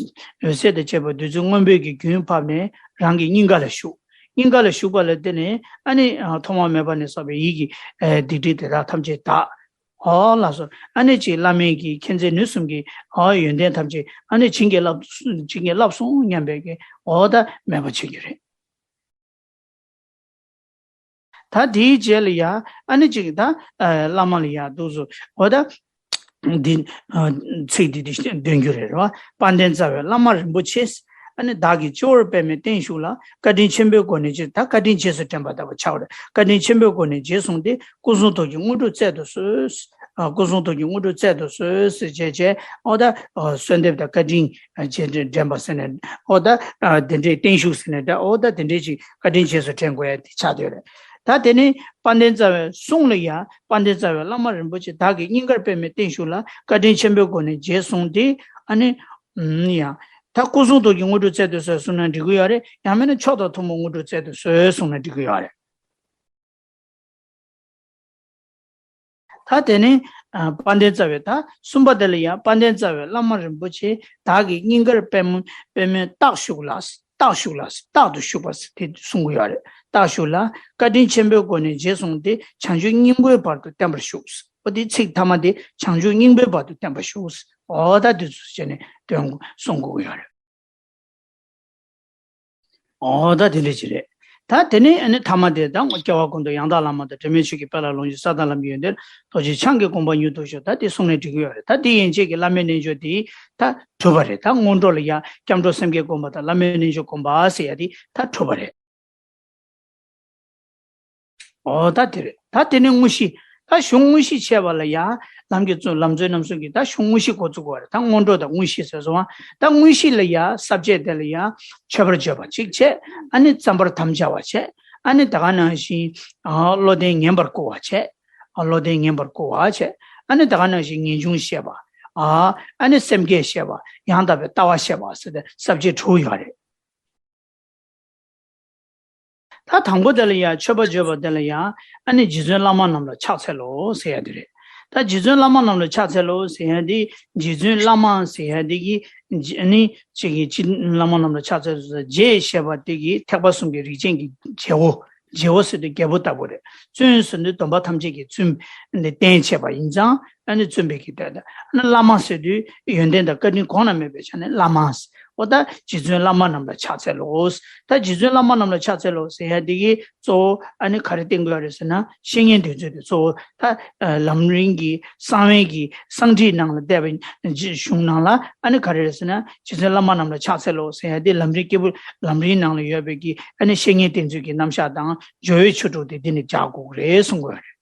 འོད་ཟེར་དང་བཅས་པ་བདུད་རྩི་སྔོན་པོའི་གི་རྒྱུན་བབས་ནས་རང་གི་སྙིང་ག་ལ་ཞུགས། སྙིང་ག་ལ་ཞུགས་པ་ལ་བརྟེན་ནས་ཨ་ནི་ཐོག་མ་མེད་པ་ནས་བསགས་པའི་ཡིད་ཀྱི་སྡིག་སྒྲིབ་དེ་དག་ཐམས་ཅད་དག། འོ་ལགས་སོ། ཨ་ནི་ཅིག་བླ་མའི་གི་མཁྱེན་བརྩེ་ནུས་གསུམ་གྱི་འོ་ཡོན་ཏན་ཐམས་ཅད་ཨ་ནི་བྱིན་གྱིས་བརླབས་བྱིན་གྱིས་བརླབས་སོང་སྙམ་པའི་གི་འོ་ད་མོས་པ་བྱེད་རྒྱུ་རེད། ད་དེའི་རྗེས་ལ་ཡ་ཨ་ནི་ཅིག་ད་བླ་མ་ལ་ཡ་འདུག་སོ་འོ་ད་འདི་ཚིག་འདི་འདི་འདོན་རྒྱུ་རེད་རེད་བ། དཔལ་ལྡན་རྩ་བའི་བླ་མ་རིན་པོ་ཆེ། ཨ་ནི་བདག་གི་སྤྱི་བོར་པདྨའི་སྟེང་བཞུགས་ལ། བཀའ་དྲིན་ཆེན་པོའི་སྒོ་ནས་རྗེས། ད་བཀའ་དྲིན་རྗེས་སུ་དྲན་པ་ལྟ་བུ་ཆགས་པ་རེད། བཀའ་དྲིན་ཆེན་པོའི་སྒོ་ནས་རྗེས་བཟུང་སྟེ། སྐུ་གསུང་ཐུགས་ཀྱི་དངོས་གྲུབ་སྩལ་དུ་གསོལ། ཨ་སྐུ་གསུང་ཐུགས་ཀྱི་དངོས་གྲུབ་སྩལ་དུ་གསོལ་ཟེར་བྱས་བྱས་འོ་ད་གསོལ་འདེབས་དང་བཀའ་དྲིན་རྗེས་དྲན་པ་ཟེར་ནས་འོ་ད་དེ་འདྲའི་བརྟན་བཞུགས་ཟེར་ནས་འདྲ་འོ་ད་དེ་འདྲའི་ཅིག་བཀའ་དྲིན་རྗེས་སུ་དྲན་དགོས་ཡ་དེ་ཆགས་བསྡད་རེད། ད་དེ་ནས་དཔལ་ལྡན་རྩ་བའི་གསུང་ལ་ཡ། དཔལ་ལྡན་རྩ་བའི་བླ་མ་རིན་པོ་ཆེ་བདག་གི་སྙིང་གར་པདྨའི་སྟེང་བཞུགས་ལ། བཀའ་དྲིན་ཆེན་པོའི་སྒོ་ནས་རྗེས་བཟུང་སྟེ། ཨ་ནི་ཡ། ད་སྐུ་གསུང་ཐུགས་ཀྱི་དངོས་གྲུབ་སྩལ་དུ་གསོལ་གསུངས་ན་འགྲིག་གི་ཡོད་རེད། ཡང་མིན་ན་མཆོག་དང་ཐུན་མོང་དངོས་གྲུབ་སྩལ་དུ་གསོལ་གསུངས་ན་འགྲིག་གི་ཡོད་རེད། ད་དེ་ནས་དཔལ་ལྡན་རྩ་བའི་ད་གསུམ་པ་དེ་ལ་ཡང་དཔལ་ལྡན་རྩ་བའི་བླ་མ་རིན་པོ་ཆེ་བདག་གི་སྙིང་གར་པདྨོ་པདྨོས་རྟག་བཞུགས་ལ། རྟག་བཞུགས་ལ། རྟག་ཏུ་བཞུགས་པ་དེ་གསུང་གི་ཡོད་རེད། རྟག་བཞུགས་ལ། བཀའ་དྲིན་ཆེན་པོའི་སྒོ་ནས་རྗེས་བཟུང་སྟེ། བྱང་ཆུབ་སྙིང་པོའི་བར་དུ་བརྟན་པར་བཞུགས། འོ་དེ་ཚིག་ཐ་མ་དེ་བྱང་ཆུབ་སྙིང་པོའི་བར་དུ་བརྟན་པར་བཞུགས། འོ་ད་དེ་ཚོ་བྱས་ནས་དོན་གསུང་དགོས་ཀྱི་ཡོད་རེད། འོ་ད་དེ་འདྲ་ཅིག་རེད། ད་དེ་ནས་ཨ་ནི་ཐ་མ་དེ་ད་སྐྱེ་བ་ཀུན་ཏུ་ཡང་དག་བླ་མ་དང་། དྲི་མེད་ཆོས་ཀྱི་དཔལ་ལ་ལོངས་སྤྱོད། ས་དང་ལམ་གྱི་ཡོན་ཏན་རྡོ་རྗེ་འཆང་གི་དགོངས་པ་མྱུར་དུ་ཤར། ད་དེ་གསུངས་ནས་འགྲིག་གི་ཡོད་རེད། ད་དེ་ཡན་ཆད་ཀྱི་བླ་མའི་རྣལ་འབྱོར་དེ་ད་གྲུབ་པ་རེད། ད་སྔོན་འགྲོ་ལ་ཡ་སྐྱབས་འགྲོ་སེམས་བསྐྱེད་སྒོམ་པ་དང་། བླ་མའི་རྣལ་འབྱོར་སྒོམ་པ་ཟེར་ཡ་དེ་ད་གྲུབ་པ་རེད། འོ་ད་དེ་རེད། ད་དེ་ནས་དངོས་གཞི། ད་གཞུང་དངོས་གཞི་བྱས་པ་ལ་ཡ། ལམ་གྱི་གཙོ་ལམ་གཙོའི་རྣམ་གསུམ་གྱི་ད་གཞུང་དངོས་གཞི་འགོ་བཙུགས་པ་རེད། ད་སྔོན་འགྲོ་དང་དངོས་གཞི་ཟེར་སོང་བ། ད་དངོས་གཞི་ལ་ཡ་ས་བཅད་དེ་ལ་ཡ། མཆོད་པར་བརྗོད་པ་གཅིག་བྱས། ཨ་ནི་བརྩམ་པར་དམ་བཅའ་བ་བྱས། ཨ་ནི་ད་ག་ནང་བཞིན་བློ་ལྡན་ཉན་པར་བསྐུལ་བ་བྱས། བློ་ལྡན་ཉན་པར་བསྐུལ་བ་བྱས། ཨ་ནི་ད་ག་ནང་བཞིན་ངེས་འབྱུང་བཤད་པ། ཨ་ནི་སེམས་བསྐྱེད་བཤད་པ། ཡང་དག་པའི་ལྟ་བ་བཤད་པ་ཟེར་ཏེ་ས་བཅད་དྲུག་ཡོད་རེད། ད་དང་པོ་དེ་ལ་ཡང་མཆོད་པ་བརྗོད་པ་དེ་ལ་ཡང་ཨ་ནི་རྗེ་བཙུན་བླ་མ་རྣམས་ལ་ཕྱག་འཚལ་ལོ་ཟེར་ཡ་དེ་རེད། ད་རྗེ་བཙུན་བླ་མ་རྣམས་ལ་ཕྱག་འཚལ་ལོ་ཟེར་ཡ་དེ་རྗེ་བཙུན་བླ་མ་ཟེར་ཡ་དེ་གི་ཨ་ནི་ཅིག་གི་ཅི་བླ་མ་རྣམས་ལ་ཕྱག་འཚལ་ལོ་ཟེར་རྗེ་ཞེས་པ་དེ་གི་ཐེག་པ་གསུམ་གྱི་རིགས་ཅན་གྱི་རྗེ་བོ། རྗེ་བོ་ཟེར་དུས་རྒྱལ་པོ་ལྟ་བུ་རེད། བཙུན་ཟེར་དུས་སྡོམ་པ་ཐམས་ཅད་ཀྱི་བཙུན་ནི་བསྟན་བྱས་པ་ཡིན་ཙང་། ཨ་ནི་བཙུན་པའི་གི་དོན་དུ། ཨ་ནི་བླ་མ་ཟེར་དུས་ཡོན་ཏན་དང་བཀའ་དྲིན་གོང་ན་མེད་པའི་ཆ་ནས་བླ་མ། འོ་ད་རྗེ་བཙུན་བླ་མ་རྣམས་ལ་ཕྱག་འཚལ་ལོ། ད་རྗེ་བཙུན་བླ་མ་རྣམས་ལ་ཕྱག་འཚལ་ལོ་ཟེར་ཡ་འདི་གི་གཙོ་བོ་ཨ་ནི་ག་རེ་བསྟན་དགོས་རེད་ཟེར་ན། བཤེས་གཉེན་དེ་ཚོ་དེ་གཙོ་བོ་ད་ལམ་རིམ་གྱི་གསང་བའི་གི་གསང་ཁྲིད་ནང་ལ་བསྡད་པའི་གཞུང་ནང་ལ་ཨ་ནི་ག་རེ་རེད་ཟེར་ན། རྗེ་བཙུན་བླ་མ་རྣམས་ལ་ཕྱག་འཚལ་ལོ་ཟེར་ཡ་འདི་ལམ་རིམ་སྐྱེས་བུ་ལམ་རིམ་ནང་ལ་ཡོད་པའི་གི་ཨ་ནི་བཤེས་གཉེན་དེ་ཚོའི་གི་རྣམ་གཞག་དང་སྦྱོར་བའི་ཆོས་དྲུག་དེ་འདི་ནས་སྦྱར་དགོས་རེད་གསུང་དགོས་རེད།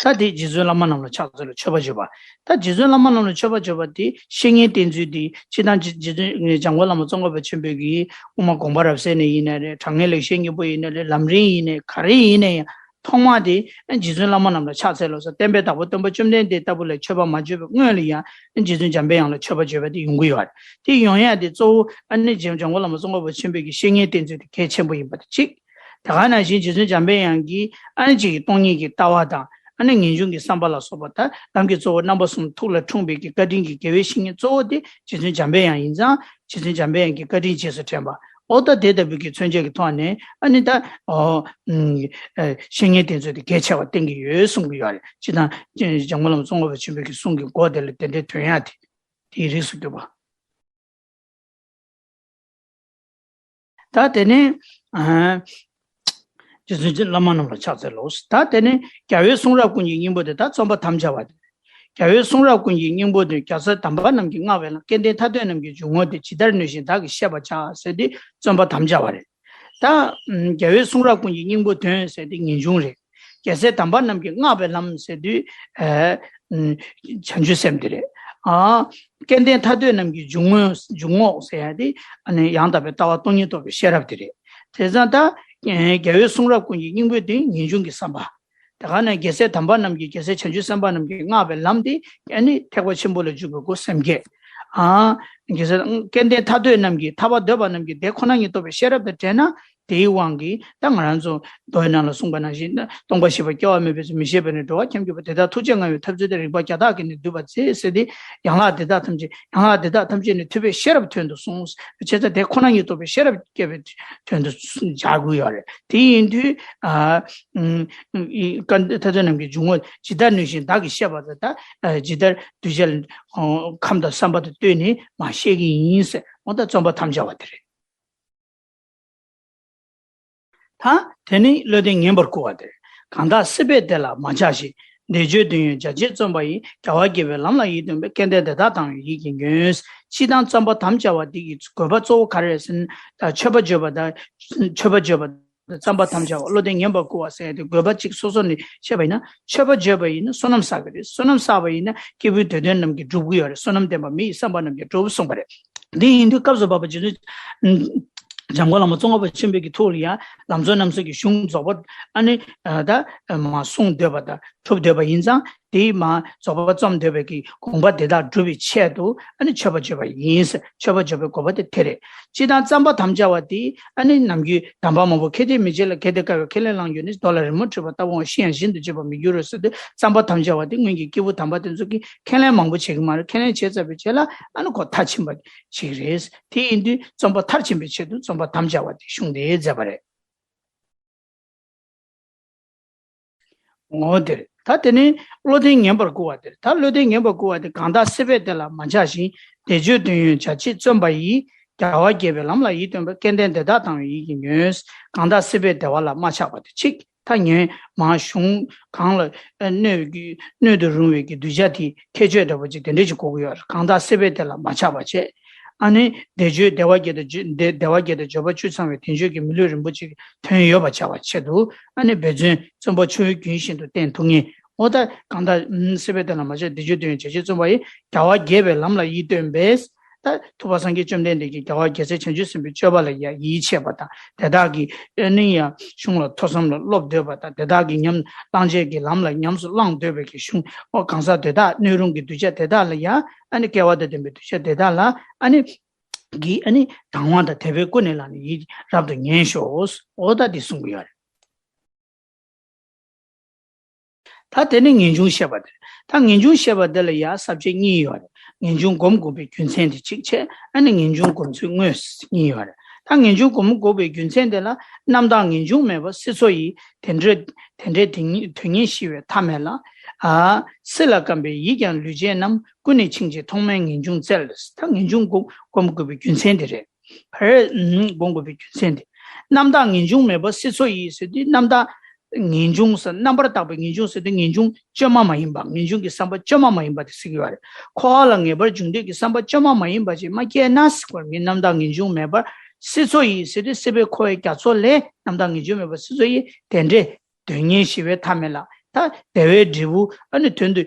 ད་དེ་རྗེ་བཙུན་བླ་མ་རྣམས་ལ་ཕྱག་འཚལ་ལོ་མཆོད་པ་བརྗོད་པ། ད་རྗེ་བཙུན་བླ་མ་རྣམས་ལ་མཆོད་པ་བརྗོད་པ་དེ་བཤེས་གཉེན་བསྟེན་ཚུལ་དེ་སྤྱིར་བཏང་རྗེ་རྗེ་བཙུན་འཇམ་མགོན་བླ་མ་ཙོང་ཁ་པ་ཆེན་པོས་ཀྱིས་དབུ་མ་དགོངས་པ་རབ་གསལ་ནས་ཡིན་ནའི་རེད། དྲང་ངེས་ལེགས་བཤད་སྙིང་པོ་ཡིན་ནའི་རེད། ལམ་རིམ་ཡིན་ནའི་ག་རེ་ཡིན་ནའི་ཡང་ཐོག་མ་དེ་རྗེ་བཙུན་བླ་མ་རྣམས་ལ་ཕྱག་འཚལ་ལོ་ཟེར། བསྟན་པའི་བདག་པོ་སྟོན་པ་བཅོམ་ལྡན་འདས་ལྟ་བུ་ལ་མཆོད་པ་མ་བརྗོད་པའི་སྔོན་ལ་ཡང་རྗེ་བཙུན་འཇམ་པའི་དབྱངས་ལ་མཆོད་པ་བརྗོད་པ་དེ་ཡོང་གི་ཡོད་རེད། དེ་ཡོང་ཡ་དེ་གཙོ་བོ་ཨ་ནི་རྗེ་འཇམ་མགོན་བླ་མ་ཙོང་ཁ་པ་ཆེན་པོས་ཀྱི་བཤེས་གཉེན་བསྟེན་ཚུལ་དེ་གལ་ཆེན་པོ་ཡིན་པ་དེ་གཅིག། དེ་ག་ནང་བཞིན་རྗེ་བཙུན་འཇམ་པའི་དབྱངས་ཀྱིས་ཨ་ནི་གཅིག་གི་སྟོང་ཉིད་ཀྱི་ལྟ་བ་དང་ཨ་ནི་ངེས་འབྱུང་གི་བསམ་པ་ལ་སོགས་པ་དང་ལམ་གྱི་གཙོ་བོ་རྣམ་པ་གསུམ་ཐུགས་ལ་འཁྲུངས་པའི་གི་བཀའ་དྲིན་གྱི་དགེ་བའི་བཤེས་གཉེན་གཙོ་བོ་དེ་རྗེ་བཙུན་འཇམ་པའི་དབྱངས་ཡིན་ཙང་། རྗེ་བཙུན་འཇམ་པའི་དབྱངས་ཀྱི་བཀའ་དྲིན་རྗེས་སུ་དྲན་པ། ཨོ་ད་དེ་ལྟ་བུའི་གི་མཚོན་བྱེད་ཀྱི་ཐོག་ནས་ཨ་ནི་ད་ཨོ་ཨུམ་ཨེ་བཤེས་གཉེན་དེ་ཚོ་དེ་གལ་ཆེ་བ་བསྟན་གྱི་ཡོད་གསུང་གི་ཡོད་རེད། སྤྱིར་བཏང་འཇམ་མགོན་བླ་མ་ཙོང་ཁ་པ་ཆེན་པོའི་གི་གསུང་གི་མགོ་དེ་ལ་དེ་འདྲའི་དོན་ཡག་དེ་དེའི་རིགས་སུ་གྱུར་པ། ད་དེ་ནས་ཨ་རྗེ་བཙུན་བླ་མ་རྣམས་ལ་ཕྱག་འཚལ་ལོ། ད་དེ་ནས་རྒྱལ་བའི་གསུང་རབ་ཀུན་གྱི་སྙིང་པོ་དེ་ད་རྩོམ་པ་དམ་བཅའ་བ་དེ། རྒྱལ་བའི་གསུང་རབ་ཀུན་གྱི་སྙིང་པོ་དེ་རྒྱལ་སྲས་དམ་པ་རྣམས་ཀྱིས་བསྔགས་པའི་ལམ། སྐལ་ལྡན་ཐར་འདོད་རྣམས་ཀྱི་འཇུག་ངོགས་དེ། ཇི་ལྟར་ནུས་བཞིན་བདག་གིས་བཤད་པར་བྱ་ཟེར་དེ་རྩོམ་པ་དམ་བཅའ་བ་རེད། ད་རྒྱལ་བའི་གསུང་རབ་ཀུན་གྱི་སྙིང་པོ་དོན་ཟེར་དེ་ངེས་འབྱུང་རེད། རྒྱལ་སྲས་དམ་པ་རྣམས་ཀྱིས་བསྔགས་པའི་ལམ་ཟེར་དུས་ཨ་བྱང་ཆུབ་སེམས་དེ་རེད། ཨ་སྐལ་ལྡན་ཐར་འདོད་རྣམས་ཀྱི་འཇུག་ངོགས་འཇུག་ངོགས་ཟེར་ཡ་དེ་ཨ་ནི་ཡང་དག་པའི་ལྟ་བ་སྟོང་ཉིད་རྟོགས་པའི་ཤེས་རབ་དེ་རེད། དེ་ཙང་ད་རྒྱལ་བའི་གསུང་རབ་ཀུན་གྱི་སྙིང་པོ་དེ་ངེས་འབྱུང་གི་བསམ་པ། དེ་ག་ནས་རྒྱལ་སྲས་དམ་པ་རྣམས་ཀྱིས་རྒྱལ་སྲས་བྱང་ཆུབ་སེམས་དཔའ་རྣམས་ཀྱིས་བསྔགས་པའི་ལམ་དེ་ཨ་ནི་ཐེག་པ་ཆེན་པོ་ལ་འཇུག་པའི་སྒོ་སེམས་བསྐྱེད། ཨ་རྒྱལ་སྲས་སྐལ་ལྡན་ཐར་འདོད་རྣམས་ཀྱིས་ཐར་པ་འདོད་པ་རྣམས་ཀྱིས་དེ་ཁོ་ན་ཉིད་རྟོགས་པའི་ཤེས་རབ་དང་བྲལ་ན། དེའི་དབང་གིས་ད་ང་རང་ཚོ་མདོའི་ནང་ལ་གསུངས་པ་ནང་བཞིན་ན། སྟོང་པ་ཤེས་པ་སྐྱེ་བ་མེད་པའི་ཚུལ། མི་ཤེས་པས་ནི་འགྲོ་བ་འཁྱམས་གྱུར་པ། དེ་དག་ཐུགས་རྗེས་མངའ་བའི་ཐབས་ཚུལ་ཏེ། རིགས་པ་བརྒྱ་དག་གིས་ནི་བསྡུས་པར་མཛད་ཟེར་ཏེ། ཡན་ལག་འདི་དག་ཐམས་ཅད་ཡན་ལག་འདི་དག་ཐམས་ཅད་ནི་ཐུབ་པའི་ཤེས་རབ་དོན་དུ་གསུངས། བྱས་ཙང་དེ་ཁོ་ན་ཉིད་རྟོགས་པའི་ཤེས་རབ་སྐྱེ་བའི་དོན་དུ་སྦྱར་དགོས་ཡོད་རེད། དེ་ཡིན་དུས་ཨ་ཨུམ་ཨུམ་ཐར་འདོད་རྣམས་ཀྱི་འཇུག་ངོགས་ཇི་ལྟར་ནུས་བཞིན་བདག་གིས་བཤད་པར་བྱ། ད་ཇི་ལྟར་གདུལ་བྱ་ཁམས་དང་བསམ་པ་དང་བསྟུན་ནས་མ་བཤད་ཀྱི་ཡིན་ཟེར། འོ་ད་རྩོམ་པ་དམ་བཅའ་བ་དེ་རེད། ད་དེ་ནི་བློ་ལྡན་ངན་པར་བསྐུལ་བ་སྟེ། གང་དག་སྲིད་པའི་བདེ་ལ་མ་ཆགས་ཤིང་། བཟླས་བརྗོད་དོན་ཡོད་བྱ་བྱེད་རྩོམ་པ་ཡིས། རྒྱལ་བ་དགྱེས་པའི་ལམ་ལ་ཡིད་རྟོན་པའི། སྐལ་ལྡན་དེ་དག་དང་བའི་ཡིད་ཀྱིས་ཉོན། སྤྱིར་བཏང་རྩོམ་པ་དམ་བཅའ་བ་འདི་ཡི་དགོས་པ་གཙོ་བོ་ག་རེ་རེད་ཟེར་ན། ད་མཆོད་པ་བརྗོད་པ་དང་། མཆོད་པ་བརྗོད་པ་དང་རྩོམ་པ་དམ་བཅའ་བ། བློ་ལྡན་ངན་པར་བསྐུལ་བ་ཟེར་ཡ་དེ་དགོས་པ་གཅིག་སོ་སོ་ནས་བཤད་པ་ཡིན་ན། མཆོད་པ་བརྗོད་པ་ཡིན་ན་བསོད་ནམས་བསགས་ཀྱི་རེད། བསོད་ནམས་བསགས་པ་ཡིན་ན་སྐྱེས་བུའི་འདོད་དོན་རྣམས་ཀྱི་འགྲུབ་ཀྱི་ཡོད་རེད། བསོད་ནམས་ལྡན་པ་མི་ཡི་བསམ་པ་རྣམས་ཀྱི་འགྲུབ་གསུངས་པ་རེད། འདི་ཡིན་དུས་སྐབས་སུ་བབ་པ་རྗེ་བཙུན་འཇམ་མགོན་བླ་མ་ཙོང་ཁ་པ་ཆེན་པོའི་གི་ཐུགས་ལ་ཡང་ལམ་གཙོ་རྣམ་གསུམ་གྱི་གཞུང་རྫོགས་པ་ཨ་ནི་ད་མ་གསུང་འདོད་པ་དང་གྲུབ་འདོད་པ་ཡིན་ཙང་། དེའི་མ་རྫོགས་པ་རྩོམ་འདོད་པའི་གི་དགོངས་པ་དེ་དག་སྒྲུབ་པའི་ཆེད་དུ་ཨ་ནི་མཆོད་པ་བརྗོད་པ་ཡིན། མཆོད་པ་བརྗོད་པའི་དགོས་པ་དེ་དེ་རེད། སྤྱིར་བཏང་རྩོམ་པ་དམ་བཅའ་བ་དེ་ཨ་ནི་ནམ་རྒྱུན་གདམས་པ་མང་པོ། ཁེ་ཏེ་མི་བྱེད་ལ་གལ་ཏེ་དཀའ་བས། ཁས་ལེན་བླང་གྱུར་ནས། མདོ་ལ་རི་མོར་བྲིས་པ་ལྟ་བུའང་། ཤེས་ཡང་གཞན་དུ་བརྗོད་པར་མི་འགྱུར་རོ་ཟེར་དུས། རྩོམ་པ་དམ་བཅའ་བ་དེ་སྔོན་གྱི་སྐྱེས་བུ་དམ་པ་དེ་ཚོ་གིས་ཁས་ལེན་མང་པོ་བྱེད་ཀྱི་མ་རེད། ཁས་ལེན་བྱས་ཚར་བའི་རྗེས་ལ་ཨ་ནི་ཁོ་མཐར་ཕྱིན་པ་ཞིག་རེད། དེ་ཡིན་དུས་རྩོམ་པ་མཐར་ཕྱིན་པའི་ཆེད་དུ་རྩོམ་པ་དམ་བཅའ་བ་དེ་གཞུང་དེ་མཛད་པ་རེད། ངོ་། དེར་ད་དེ་ནི་བློ་ལྡན་ངན་པར་བསྐུལ་བ་དེར། ད་བློ་ལྡན་ངན་པར་བསྐུལ་བ་དེ། གང་དག་སྲིད་པའི་བདེ་ལ་མ་ཆགས་ཤིང་། བཟླས་བརྗོད་དོན་ཡོད་བྱ་བྱེད་རྩོམ་པ་ཡིས། རྒྱལ་བ་དགྱེས་པའི་ལམ་ལ་ཡིད་རྟོན་པའི། སྐལ་ལྡན་དེ་དག་དང་བའི་ཡིད་ཀྱིས་ཉོན། གང་དག་སྲིད་པའི་བདེ་བ་ལ་མ་ཆགས་པ་དེ་གཅིག། ད་ཉོན་མ་གཞུང་གང་ལ་གནོད་ཀྱི་གནོད་དུ་རུང་བའི་གི་གདུལ་བྱ་དེ་ཁྱད་ཆོས་འདྲ་པོ་ཅིག་དེ་འདྲ་ཅིག་གོ་གི་ཡོད་རེད། གང་དག་སྲིད་པའི་བདེ་ལ་མ་ཆགས་པ་བྱས། ཨ་ནི་བཟླས་བརྗོད་བདེ་བ་བརྒྱད་དང་བརྗོད་བདེ་བདེ་བ་བརྒྱད་དང་བརྗོད་པ་བཅུ་ཚང་བའི་བདེ་མཆོག་གི་མི་ལུས་རིན་པོ་ཆེ་གི་དོན་ཡོད་པར་བྱ་བའི་ཆེད་དུ། ཨ་ནི་འབད་བརྩོན་རྩོམ་པ་ཆུ་བོའི་རྒྱུན་བཞིན་དུ་བསྟེན་ཐུབ་ངེས། འོ་ད་གང་དག་སྲིད་པའི་བདེ་ལ་མ་ཆགས། བཟླས་བརྗོད་དོན་ཡོད་བྱ་བྱེད་རྩོམ་པ་ཡིས། རྒྱལ་བ་དགྱེས་པའི་ལམ་ལ་ཡིད་རྟོན་པས། ད་ཐུབ་པ་སངས་རྒྱས་བཅོམ་ལྡན་འདས་ཀྱིས་རྒྱལ་བ་རྒྱལ་སྲས་བྱང་ཆུབ་སེམས་དཔའི་སྤྱོད་པ་ལ་ཡང་ཡིད་ཆེས་པ་དང་། དེ་དག་གིས་ཨ་ནི་ཡང་གཞུང་ལ་ཐོས་བསམ་ལ་བློ་འདོད་པ་དང་། དེ་དག་གིས་ཉམས་བླང་བྱེད་ཀྱི་ལམ་ལ་ཉམས་སུ་བླང་འདོད་པའི་གི་གཞུང་། ཨོ་གང་ཟག་དེ་དག་སྣོད་རུང་གི་གདུལ་བྱ་དེ་དག་ལ་ཡང་ཨ་ནི་སྐལ་བ་དང་ལྡན་པའི་གདུལ་བྱ་དེ་དག་ལ་ཨ་ནི་གིས་ཨ་ནི་དང་བ་དང་དད་པས་ཀུན་ནས་བསླངས་ནས་ཡིད་རབ་ཏུ་ཉན་ཤོག། འོ་ད་འདི་གསུང་གི་ཡོད་རེད། ད་དེ་ནས་ངེས་འབྱུང་བཤད་པ་དེ་རེད། ད་ངེས་འབྱུང་བཤད་པ་འདི་ལ་ཡང་ས་བཅད་གཉིས་ཡོད་རེད། ངེས་འབྱུང་སྒོམ་དགོས་པའི་རྒྱུ་མཚན་དེ་གཅིག་བྱས། ཨ་ནི་ངེས་འབྱུང་སྒོམ་ཚུལ་དངོས་གཉིས་ཡོད་རེད། ད་ངེས་འབྱུང་སྒོམ་དགོས་པའི་རྒྱུ་མཚན་དེ་ལ། རྣམ་དག་ངེས་འབྱུང་མེད་པ་སྲིད་མཚོ་ཡི། དེ་འདྲའི་དེ་འདྲའི་དོན་གཉེར་ཞི་བའི་མཐའ་མེད་ལ། ཨ་སྲིད་ལ་བརྐམ་པའི་ཡིད་ཀྱང་ལུས་ཅན་རྣམས། ཀུན་ནས་འཆིང་བྱེད་ཐོག་མའི་ངེས་འབྱུང་བཙལ། ད་ངེས་འབྱུང་སྒོམ་སྒོམ་དགོས་པའི་རྒྱུ་མཚན་དེ་རེད། ཕར་སྒོམ་དགོས་པའི་རྒྱུ་མཚན་དེ། རྣམ་དག་ངེས་འབྱུང་མེད་པ་སྲིད་མཚོ་ཡི་ཟེར་དུས། རྣམ་དག་ངེས་འབྱུང་ཟེར། རྣམ་པར་དག་པའི་ངེས་འབྱུང་ཟེར་དུས་ངེས་འབྱུང་བཅོས་མ་མ་ཡིན་པ། ངེས་འབྱུང་གི་བསམ་པ་བཅོས་མ་མ་ཡིན་པ་དེ་ཟེར་གྱི་ཡོད་རེད། འཁོར་བ་ལ་ངེས་པར་འབྱུང་འདོད་ཀྱི་བསམ་པ་བཅོས་མ་མ་ཡིན་པ་ཅིག་མ་སྐྱེས་ན་ཟེར་བ་ངེས། རྣམ་དག་ངེས་འབྱུང་མེད་པར་སྲིད་མཚོ་ཡི་ཟེར་དུས་སྲིད་པའི་འཁོར་བའི་རྒྱ་མཚོ་ལས་རྣམ་དག་ངེས་འབྱུང་མེད་པ་སྲིད་མཚོ་ཡི་དེ་འདྲའི་དོན་གཉེར་ཞི་བའི་མཐའ་མེད་ལ། ད་བདེ་བའི་འབྲས་བུ་ཨ་ནི་དོན་དུ་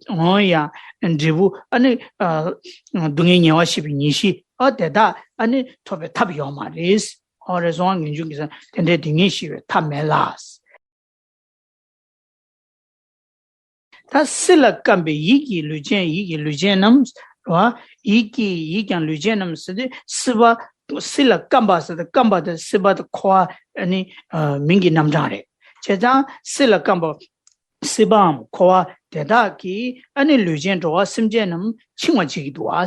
འོང་ཡང་འབྲས་བུ་ཨ་ནི་སྡུག་བསྔལ་ཉེ་བར་ཞི་བའི་ངེས་ཤེས་ཨ་དེ་དག་ཨ་ནི་ཐོབ་པའི་ཐབས་ཡོད་མ་རེད། ཨོ་རེད་སོང་ངེས་འབྱུང་གི་ས་དེ་འདྲའི་སྡུག་བསྔལ་ཞི་བའི་ཐབས་མེད་ལ། ད་སྲིད་ལ་བརྐམ་པའི་ཡིད་ཀྱི་ལུས་ཅན། ཡིད་ཀྱི་ལུས་ཅན་རྣམས་རེད་བ། ཡིད་ཀྱི་ཡིད་ཀྱང་ལུས་ཅན་རྣམས་ཟེར་དུས་སྲིད་པ་སྲིད་ལ་བརྐམ་པ་ཟེར་དུས་བརྐམ་པ་དང་སྲིད་པ་དང་འཁོར་བ་ཨ་ནི་མིང་གི་རྣམ་གྲངས་རེད། བྱས་ཙང་སྲིད་ལ་བརྐམ་པ་སྲིད་པའམ་འཁོར་བ་དེ་དག་གིས་ཨ་ནི་ལུས་ཅན་འགྲོ་བ་སེམས་ཅན་རྣམས་འཆིང་བ་བྱེད་ཀྱི་འདུག་བ།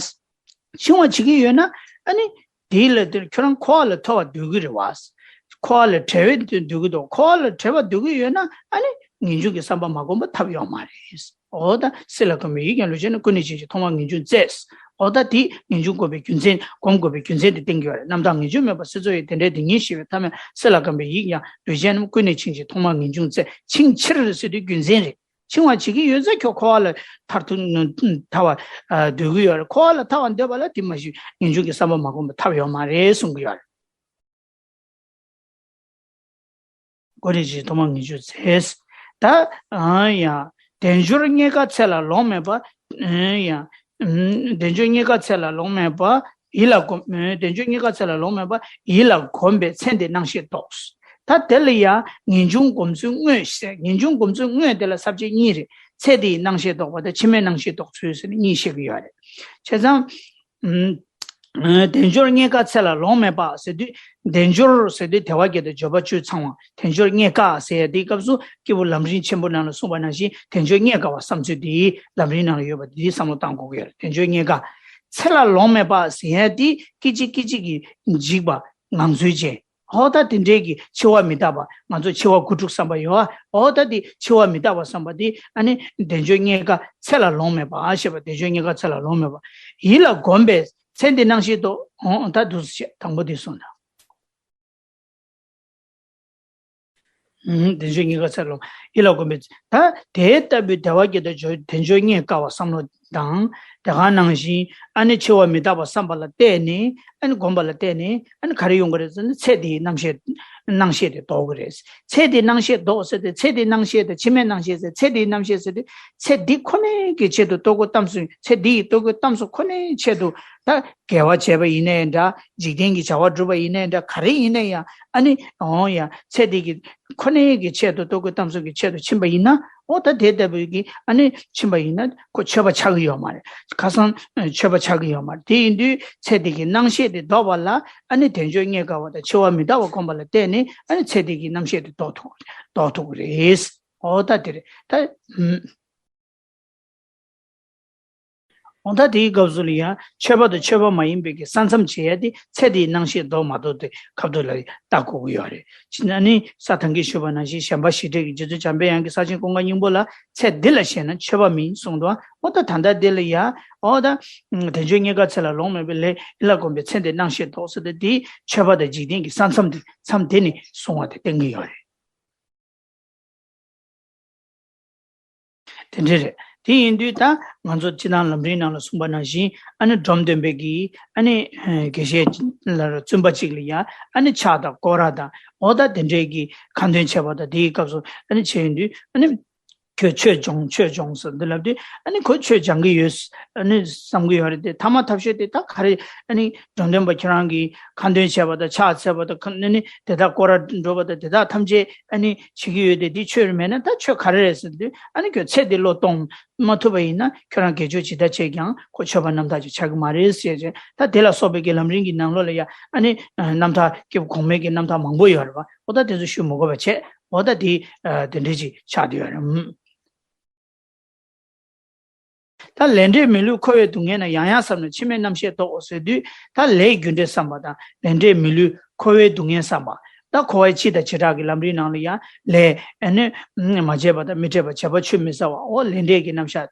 འཆིང་བ་བྱེད་ཀྱི་ཡོད་ན་ཨ་ནི་དེའི་ལ་དེར་ཁྱོད་རང་འཁོར་བ་ལ་ཐོ་བ་སྡོད་ཀྱི་རེད་བ། འཁོར་བ་ལ་བྲལ་བའི་དུས་སྡོད་ཀྱི་འདུག་འཁོར་བ་ལ་བྲལ་བ་སྡོད་ཀྱི་ཡོད་ན་ཨ་ནི་ངེས་འབྱུང་གི་བསམ་པ་མ་བསྒོམ་པ་ཐབས་ཡོད་མ་རེད། འོ་ད་སྲིད་ལ་བརྐམ་པའི་ཡིད་ཀྱང་ལུས་ཅན་ནི་ཀུན་ནས་འཆིང་ཞིང་ཐོག་མར་ངེས་འབྱུང་བཙལ། འོ་ད་དེ་ངེས་འབྱུང་བསྒོམ་པའི་རྒྱུ་མཚན་བསྒོམ་དགོས་པའི་རྒྱུ་མཚན་དེ་བསྟན་གྱི་ཡོད་རེད། རྣམ་དག་ངེས་འབྱུང་མེད་པ་སྲིད་མཚོ་ཡི། དེ་འདྲའི་སྡུག་བསྔལ་ཞི་བའི་ཐབས་མེད། སྲིད་ལ་བརྐམ་པའི་ཡིད་ཀྱང་ལུས་ཅན་རྣམས། ཀུན་ནས་འཆིང་ཞིང་ཐོག་མར་ངེས་འབྱུང་བཙལ། འཆིང་ཕྱིར་ཟེར་དུས་རྒྱུ་མཚན་རེད། འཆིང་བ་བྱེད་ཀྱི་ཡོད་ཚད་ཁྱོད་འཁོར་བ་ལ་ཐར་ཐུབ་ཐར་བ་སྡོད་ཀྱི་ཡོད་རེད། འཁོར་བ་ལ་ཐར་བ་འདོད་པ་ལ་དེ་མ་གཞི་ངེས་འབྱུང་གི་བསམ་པ་མ་བསྒོམ་པ་ཐབས་ཡོད་མ་རེད་གསུང་གི་ཡོད་རེད། ཀུན་ནས་འཆིང་ཐོག་མར་ངེས་འབྱུང་བཙལ། ད་ཡང་དལ་འབྱོར་རྙེད་དཀའ་ཚེ་ལ་ལོང་མེད་པ། ཡང་དལ་འབྱོར་རྙེད་དཀའ་ཚེ་ལ་ལོང་མེད་པ། ཡིད་ལ་བསྒོམ། དལ་འབྱོར་རྙེད་དཀའ་ཚེ་ལ་ལོང་མེད་པ། ཡིད་ལ་བསྒོམས་པས་ཚེ་འདིའི་སྣང་ཤས་ལྡོག། ད་དེ་ལ་ཡང་ངེས་འབྱུང་སྒོམ་ཚུལ་དངོས་ཟེར། ངེས་འབྱུང་སྒོམ་ཚུལ་དངོས་དེ་ལ་ས་བཅད་གཉིས་རེད། ཚེ་འདིའི་སྣང་ཤས་ལྡོག་པ་དང་ཕྱི་མའི་སྣང་ཤས་ལྡོག་ཚུལ་ཟེར་ནས་གཉིས་བཤད་ཀྱི་ཡོད་རེད། བྱས་ཙང་། དལ་འབྱོར་རྙེད་དཀའ་ཚེ་ལ་ལོང་མེད་པ་ཟེར་དུས། དལ་འབྱོར་ཟེར་དུས་དལ་བ་བརྒྱད་དང་འབྱོར་བ་བཅུ་ཚང་བ། དལ་འབྱོར་རྙེད་དཀའ་ཟེར་ཡ་དེའི་སྐབས་སུ་སྐྱེས་བུ་ལམ་རིམ་ཆེན་པོ་ནང་ལ་གསུངས་པ་ནང་བཞིན་དལ་འབྱོར་རྙེད་དཀའ་བ་བསམ་ཚུལ་དེ་ལམ་རིམ་ནང་ལ་ཡོད་པ་དེ་བསམ་བློ་བཏང་དགོས་ཀྱི་ཡོད་རེད། དལ་འབྱོར་རྙེད་དཀའ། ཚེ་ལ་ལོང་མེད་པ་ཟེར་ཡ་དེ་སྐད་ཅིག་སྐད་ཅིག་གིས་འཇིག་པ་ངང་ཚུལ་ཅན། ཨོ་ད་དེ་འདྲའི་གི་འཆི་བ་མི་རྟག་པ། ང་ཚོ་འཆི་བ་དགུ་ཕྲུགས་བསམ་པ་ཡོད་ཨ། ཨོ་ད་དེ་འཆི་བ་མི་རྟག་པ་བསམ་པ་དེ་ཨ་ནི་དལ་འབྱོར་རྙེད་དཀའ་ཚེ་ལ་ལོང་མེད་པ་ཨ་ཞེས་པ། དལ་འབྱོར་རྙེད་དཀའ་ཚེ་ལ་ལོང་མེད་པ། ཡིད་ལ་བསྒོམས་པས་ཚེ་འདིའི་སྣང་ཤས་ལྡོག། ཨོ་ད་འདུག་སེ་བྱས་དང་པོ་དེ་གསུངས་དང་། ཨུམ། དལ་འབྱོར་རྙེད་དཀའ་ཚེ་ལ་ལོང་། ཡིད་ལ་བསྒོམས་པས། ད་དེ་ལྟ་བུའི་དལ་བ་བརྒྱད་དང་འབྱོར། དལ་འབྱོར་རྙེད་དཀའ་བ་བསམ་བློ་དང་། དེ་ག་ནང་བཞིན་ཨ་ནི་འཆི་བ་མི་རྟག་པ་བསམ་པ་ལ་བརྟེན་ནས། ཨ་ནི་བསྒོམས་པ་ལ་བརྟེན་ནས་ཨ་ནི་ག་རེ་ཡོང་གི་རེད་ཟེར་ན། ཚེ་འདིའི་རྣམ་ཤེས་སྣང་ཤས་དེ་ལྡོག་གི་རེད། ཚེ་འདིའི་སྣང་ཤས་ལྡོག་ཟེར་ཏེ། ཚེ་འདིའི་སྣང་ཤས་དང་ཕྱི་མའི་སྣང་ཤས་ཟེར། ཚེ་འདིའི་རྣམ་ཤེས་ཟེར་ཏེ་ཚེ་འདི་ཁོ་ནའི་གི་ཆེད་དུ་ལྟོ་གོས་གཏམ་གསུམ། ཚེ་འདི་ཡི་ལྟོ་གོས་གཏམ་གསུམ་ཁོ་ནའི་ཆེད་དུ། ད་དགེ་བ་བྱས་པ་ཡིན་ནའི་འདྲ། འཇིག་རྟེན་གྱི་བྱ་བ་བསྒྲུབས་པ་ཡིན་ནའི་འདྲ། ག་རེ་ཡིན་ན་ཡང་ཨ་ནི་འོང་ཡང་ཚེ་འདི་གི་ཁོ་ནའི་གི་ཆེད་དུ་ལྟོ་གོས་གཏམ་གསུམ་གྱི་ཆེད་དུ་ཕྱིན་པ་ཡིན་ན། ཨོ་ད་དེ་ལྟ་བུའི་གི་ཨ་ནི་ཕྱིན་པ་ཡིན་ན་ཁོ་ཆོས་པ་ཆགས་ཀྱི་ཡོད་མ་རེད། ཁ་སང་ཆོས་པ་ཆགས་ཀྱི་ཡོད་མ་རེད། དེ་ཡིན་དུས་ཚེ་འདི་གི་སྣང་ཤས་དེ་ལྡོག་པ་ལ་ཨ་ནི་དལ་འབྱོར་རྙེད་དཀའ་བ་དང་འཆི་བ་མི་རྟག་པ་བསྒོམས་པ་ལ་བརྟེན་ནས་ཨ་ནི་ཚེ་འདི་གི་རྣམ་ཤས་དེ་ལྡོག་ཐུབ་ལྡོག་ཐུབ་ཀྱི་རེད། ཨོ་ད་དེ་རེད་ད། ཨུམ། འོ་ད་དེའི་སྐབས་སུ་ལ་ཡང་ཆོས་པ་དང་ཆོས་པ་མ་ཡིན་པའི་གི་ས་མཚམས་བྱེད་ཡ་དེ་ཚེ་འདིའི་སྣང་ཤས་ལྡོག་མ་ལྡོག་དེ་ཁ་ཐུག་ལ་བལྟ་དགོས་ཀྱི་ཡོད་རེད། ཅི་ན་ནི་ས་ཐང་གིས་ཞུས་པ་ནང་བཞིན་གཞན་པ་ཞི་བྲལ་གྱི་རྗེ་བཙུན་འཇམ་པའི་དབྱངས་ཀྱིས་ས་ཆེན་ཀུན་དགའ་སྙིང་པོ་ལ་ཚེ་འདི་ལ་ཞེན་ན་ཆོས་པ་མིན་གསུངས་འདུག་འོ་ད་ད་ལྟ་འདི་ལ་ཡ་འོ་ད་དལ་འབྱོར་རྙེད་དཀའ་ཚེ་ལ་ལོང་མེད་པའི་ལས། ཡིད་ལ་གོམས་པའི་ཚེ་འདིའི་སྣང་ཤས་ལྡོག་ཟེར་ཏེ། དེ་ཆོས་པ་དང་འཇིག་རྟེན་གྱི་ས་མཚམས་དེ་མཚམས་དེ་ནས་གསུང་བ་དེ་བསྟན་གྱི་ཡོད་རེད། དེ་འདྲ་རེད། དེ་ཡིན་དུས་ད་ང་ཚོ་སྤྱི་བཏང་ལམ་རིམ་ནང་ལ་གསུངས་པ་ནང་བཞིན་ཨ་ནི་འབྲོམ་སྟོན་པའི་གི་ཨ་ནི་དགེ་བཤེས་ལ་བཙུན་པ་གཅིག་ལ་ཡ་ཨ་ནི་ཕྱག་དང་སྐོར་ར་དང་འོ་ད་དེ་འདྲའི་གི་ཁ་འདོན་བྱས་པ་དང་། དེའི་སྐབས་སུ་ཨ་ནི་བྱས་ཡོང་དུས་ཨ་ནི་ཁྱོད་ཆོས་སྦྱོང་ཆོས་སྦྱོང་ཟེར་འདི་ལབ་དུས་ཨ་ནི་ཁོ་ཆོས་སྦྱང་གི་ཡོད་ཨ་ནི་བསམ་གི་ཡོད་རེད་དེ། ཐ་མ་ཐབས་ཤེས་དེ་ད་ག་རེ་ཨ་ནི་འབྲོམ་སྟོན་པ་ཁྱོད་རང་གི་ཁ་འདོན་བྱས་པ་དང་ཕྱག་འཚལ་བ་དང་ཨ་ནི་དེ་དག་སྐོར་ར་འགྲོ་བ་དང་དེ་དག་ཐམས་ཅད་ཨ་ནི་བྱེད་ཀྱི་ཡོད་དེ། འདི་ཆོས་མེད་ན་ད་ཆོས་ག་རེ་རེད་ཟེར་དུས་ཨ་ནི་ཁྱོད་ཚེ་འདི་བློས་གཏོང་མ་ཐུབ་པ་ཡིན་ན་ཁྱོད་རང་དགེ་སྦྱོར་ཇི་ལྟར་བྱས་ཀྱང་ཁོ་ཆོས་པ་རྣམ་དག་ཅིག་ཆགས་ཀྱི་མ་རེད་ཟེར་བྱས། ད་དེ་ལ་སོགས་པའི་གི་ལམ་རིམ་གྱི་ནང་ལོགས་ལ་ཡ་ཨ་ནི་རྣམ་ཐར་སྐྱེས་བུ་གོང་མའི་གི་རྣམ་ཐར་མང་པོ་ཡོད་རེད་པ། འོ་ད་དེ་ཚོ་ཞུ་མི་དགོས་པ་བྱས། འོ་ད་དེ་དེ་འདྲས་ཅིག་ཆགས་བསྡད་ཡོད་རེད། ད་ལས་འབྲས་མི་བསླུ་འཁོར་བའི་སྡུག་བསྔལ་རྣམས། ཡང་ཡང་བསམས་ན་ཕྱི་མའི་རྣམ་ཤེས་ལྡོག་ཟེར་དུས། ད་ལས་རྒྱུ་འབྲས་བསམ་པ་དང་ལས་འབྲས་མི་བསླུ་འཁོར་བའི་སྡུག་བསྔལ་བསམ་པ། ད་འཁོར་བའི་སྤྱི་དང་བྱེ་བྲག་གི་ལམ་རིམ་ནང་ལ་ཡང་ལས་ཨ་ནི་མ་བྱས་པ་དང་མི་འཕྲད་པ། བྱས་པ་ཆུད་མི་ཟ་བ། འོ་ལས་འབྲས་ཀྱི་རྣམ་གཞག་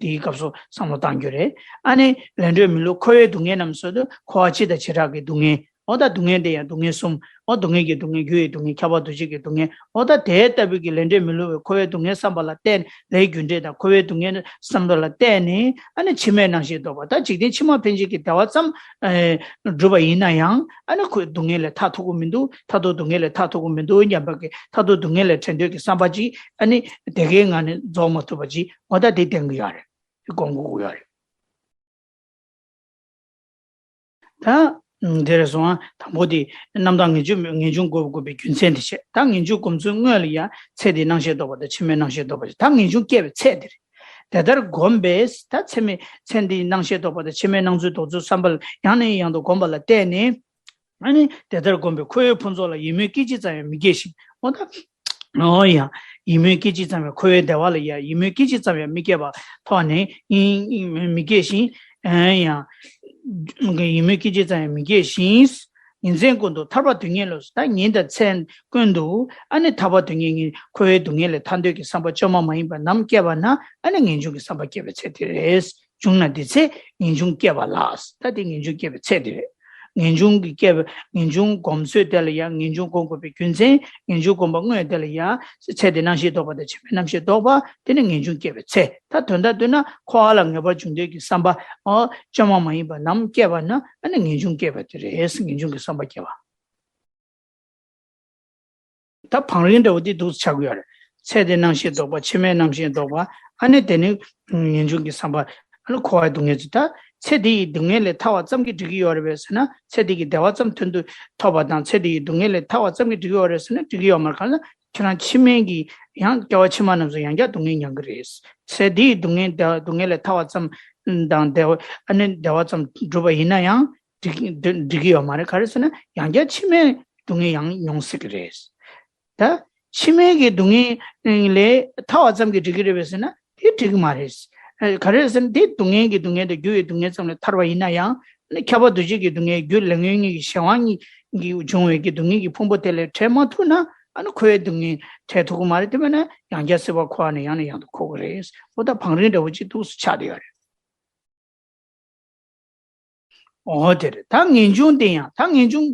དེའི་སྐབས་སུ་བསམ་བློ་གཏང་རྒྱུ་རེད། ཨ་ནི་ལས་འབྲས་མི་བསླུ་འཁོར་བའི་སྡུག་བསྔལ་རྣམས་ཟེར་དུས་འཁོར་བ་སྤྱི་དང་བྱེ་བྲག་གི་སྡུག་བསྔལ། འོ་ད་སྡུག་བསྔལ་དེ་ཡང་སྡུག་བསྔལ་གསུམ། འོ་སྡུག་བསྔལ་གྱི་སྡུག་བསྔལ། རྒྱུ་ཡི་སྡུག་བསྔལ། ཁྱབ་པ་འདུ་བྱེད་ཀྱི་སྡུག་བསྔལ། འོ་ད་དེ་ལྟ་བུའི་གི་ལས་འབྲས་མི་བསླུ་བའི་འཁོར་བའི་སྡུག་བསྔལ་བསམ་པ་ལ་བརྟེན་ནས། ལས་རྒྱུ་འབྲས་དང་འཁོར་བའི་སྡུག་བསྔལ་བསམ་པ་ལ་བརྟེན་ནས། ཨ་ནི་ཕྱི་མའི་རྣམ་ཤེས་ལྡོག་པ། ད་འཇིག་རྟེན་ཕྱི་མ་ཕན་ཆད་ཀྱི་བདེ་བ་ཙམ་ཨེ་བསྒྲུབས་པ་ཡིན་ན་ཡང་། ཨ་ནི་ཁོའི་སྡུག་བསྔལ་ལས་ཐར་ཐུབ་ཀྱི་མི་འདུག་མཐར་ཐུག་སྡུག་བསྔལ་ལས་ཐར་ཐུབ་ཀྱི་མི་འདུག་སྙམ་པ་གི། མཐར་ཐུག་སྡུག་བསྔལ་ལས་བྲལ་འདོད་ཀྱི་བསམ་པ་ཅིག་ཨ་ནི་དེ་གའི་ངང་ནས་རྫོགས་མ་ཐུབ་པ་ཅིག་འོ་ད་དེ་བསྟན་གྱི་ཡོད་རེད། དེ་སྒོམ་དགོས་ཀྱི་ཡོད་རེད། ད་དེ་རེད་སོང་ཨ། དང་པོ་དེ་རྣམ་དག་ངེས་འབྱུང་། ངེས་འབྱུང་སྒོམ་དགོས་པའི་རྒྱུ་མཚན་དེ་བཤད། ད་ངེས་འབྱུང་སྒོམ་ཚུལ་དངོས་ལ་ཡང་ཚེ་འདིའི་སྣང་ཤས་ལྡོག་པ་དང་ཕྱི་མའི་སྣང་ཤས་ལྡོག་པ་བྱས། ད་ངེས་འབྱུང་སྐྱེ་བའི་ཚད་དེ་རེད། དེ་ལྟར་བསྒོམས་པས། ད་ཚེ་མི་ཚེ་འདིའི་སྣང་ཤས་ལྡོག་པ་དང་ཕྱི་མའི་སྣང་ཚུལ་ལྡོག་ཚུལ་བསམ་པ་ལ་ཡང་ནས་ཡང་དུ་བསྒོམས་པ་ལ་བརྟེན་ནས། ཨ་ནི་དེ་ལྟར་བསྒོམས་པས་འཁོར་བའི་ཕུན་ཚོགས་ལ་ཡིད་སྨོན་སྐད་ཅིག་ཙམ་ཡང་མི་སྐྱེ་ཞིང་། འོ་ད། འོ་ཡང་། ཡིད་སྨོན་སྐད་ཅིག་ཙམ་ཡང་། འཁོར་བའི་བདེ་བ་ལ་ཡང་ཡིད་སྨོན་སྐད་ཅིག་ཙམ་ཡང་མི་སྐྱེ་བ་ཐོག་ནས་ཡིན། མི་སྐྱེ་ཞིང་། ཨ་ཡང་། ཡིད་སྨོན་སྐད་ཅིག་ཙམ་ཡང་མི་སྐྱེ་ཞིང་། ཉིན་མཚན་ཀུན་ཏུ་ཐར་པ་དོན་གཉེར་ལ། ད་ཉིན་དང་མཚན་ཀུན་ཏུ་ཨ་ནི་ཐར་པ་དོན་གཉེར་གྱི། འཁོར་བའི་སྡུག་བསྔལ་ལས་ཐར་འདོད་ཀྱི་བསམ་པ་བཅོས་མ་མ་ཡིན་པ་ནམ་སྐྱེ་བ་ན། ཨ་ནི་ངེས་འབྱུང་གི་བསམ་པ་སྐྱེ་བའི་ཚད་དེ་རེད། བྱུང་ན་དེ་ཚེ་ངེས་འབྱུང་སྐྱེ་བ་ལགས། ད་དེ་ངེས་འབྱུང་སྐྱེ་བའི་ཚད་དེ་རེད། ངེས་འབྱུང་གི་སྐྱེ་བའི། ངེས་འབྱུང་སྒོམ་ཚུལ་དེ་ལ་ཡང་། ངེས་འབྱུང་སྒོམ་དགོས་པའི་རྒྱུ་མཚན། ངེས་འབྱུང་སྒོམ་པ་དངོས་དེ་ལ་ཡང་། ཚེ་འདིའི་སྣང་ཤས་ལྡོག་པ་དང་ཕྱི་མའི་རྣམ་ཤེས་ལྡོག་པ། དེ་ནི་ངེས་འབྱུང་སྐྱེ་བའི་ཚད། ད་དོན་དག་བསྡུས་ན་འཁོར་བ་ལ་ངེས་པར་འབྱུང་འདོད་ཀྱི་བསམ་པ། ཨོ། བཅོས་མ་མ་ཡིན་པ་ནམ་སྐྱེ་བ་ན། ཨ་ནི་ངེས་འབྱུང་སྐྱེ་བ་དེ་རེད། ངེས་འབྱུང་གི་བསམ་པ་སྐྱེ་བ། ད་བང་རིམ་འདྲ་བོ་འདི་འདུག་སེ་ཆགས་ཀྱི་ཡོད་རེད། ཚེ་འདིའི་སྣང་ཤས་ལྡོག་པ། ཕྱི་མའི་རྣམ་ཤེས་ལྡོག་པ། ཨ་ནི་དེ་ནི་ངེས་འབྱུང་གི་བསམ་པ། ཨ་ནི་འཁོར་བའི་སྡུག་བསྔལ་ཚོ། ད་ཚེ་འདི་ཡི་སྡུག་བསྔལ་ལས་ཐར་བ་ཙམ་གྱིས་འགྲིག་གི་ཡོད་རེད་པས་ཟེར་ན། ཚེ་འདི་གི་བདེ་བ་ཙམ་མཐུན་དུ་ཐོབ་པ་དང་། ཚེ་འདི་ཡི་སྡུག་བསྔལ་ལས་ཐར་བ་ཙམ་གྱིས་འགྲིག་གི་ཡོད་རེད་ཟེར་ན། འགྲིག་གི་ཡོད་མ་རེད། གང་ལ། ཁྱེད་རང་ཕྱི་མའི་གི་ཡང་སྐྱེ་བ་ཕྱི་མ་རྣམས་སུ་ཡང་བསྐྱར་སྡུག་བསྔལ་མྱོང་གི་རེད། ཚེ་འདི་ཡི་སྡུག་བསྔལ། སྡུག་བསྔལ་ལས་ཐར་བ་ཙམ་དང་བདེ་བ། ཨ་ནི་བདེ་བ་ཙམ་བསྒྲུབས་པ་ཡིན་ན་ཡང་། འགྲིག་འགྲིག་གི་ཡོད་མ་རེད། ག་རེ་ཟེར་ན། ཡང་བསྐྱར་ཕྱི་མའི་སྡུག་བསྔལ་ཡང་མྱོང་སྲིད་ཀྱི་རེད། ད་ཕྱི་མའི་གི་སྡུག་བསྔལ་ལས་ཐར་བ་ཙམ་གྱིས་འགྲིག་གི་རེད་པས་ཟེར་ན། དེ་འགྲིག་གི་མ་རེད། ཨ། ག་རེ་ཟེར་ན། དེ་སྡུག་བསྔལ་གྱི་སྡུག་བསྔལ་དང་རྒྱུ་ཡི་སྡུག་བསྔལ་ཙམ་ལས་ཐར་བ་ཡིན་ན་ཡང་། ཨ་ནི་ཁྱབ་པ་འདུ་བྱེད་ཀྱི་སྡུག་བསྔལ། རྒྱུ་ལས་ཉོན་གཉིས་ཀྱི་གཞན་དབང་གཉིས་ཀྱིས་བྱུང་བའི་གི་སྡུག་བསྔལ་གྱི་ཕུང་པོ་དེ་ལས་བྲལ་མ་ཐུབ་ན། ཨ་ནི་འཁོར་བའི་སྡུག་བསྔལ་བྲལ་ཐུབ་ཀྱི་མ་རེད། དེ་མིན་ན་ཡང་བསྐྱར་སྲིད་པ་འཁོར་བ་ནས་ཡང་ནས་ཡང་དུ་འཁོར་གྱི་རེད། འོ་ད་བང་རིམ་འདྲ་བོ་ཅིག་འདུག་སེ་ཆགས་བསྡད་ཡོད་རེད། འོ་དེ་རེད། ད་ངེས་འབྱུང་དེ་ཡང་། ད་ངེས་འབྱུང་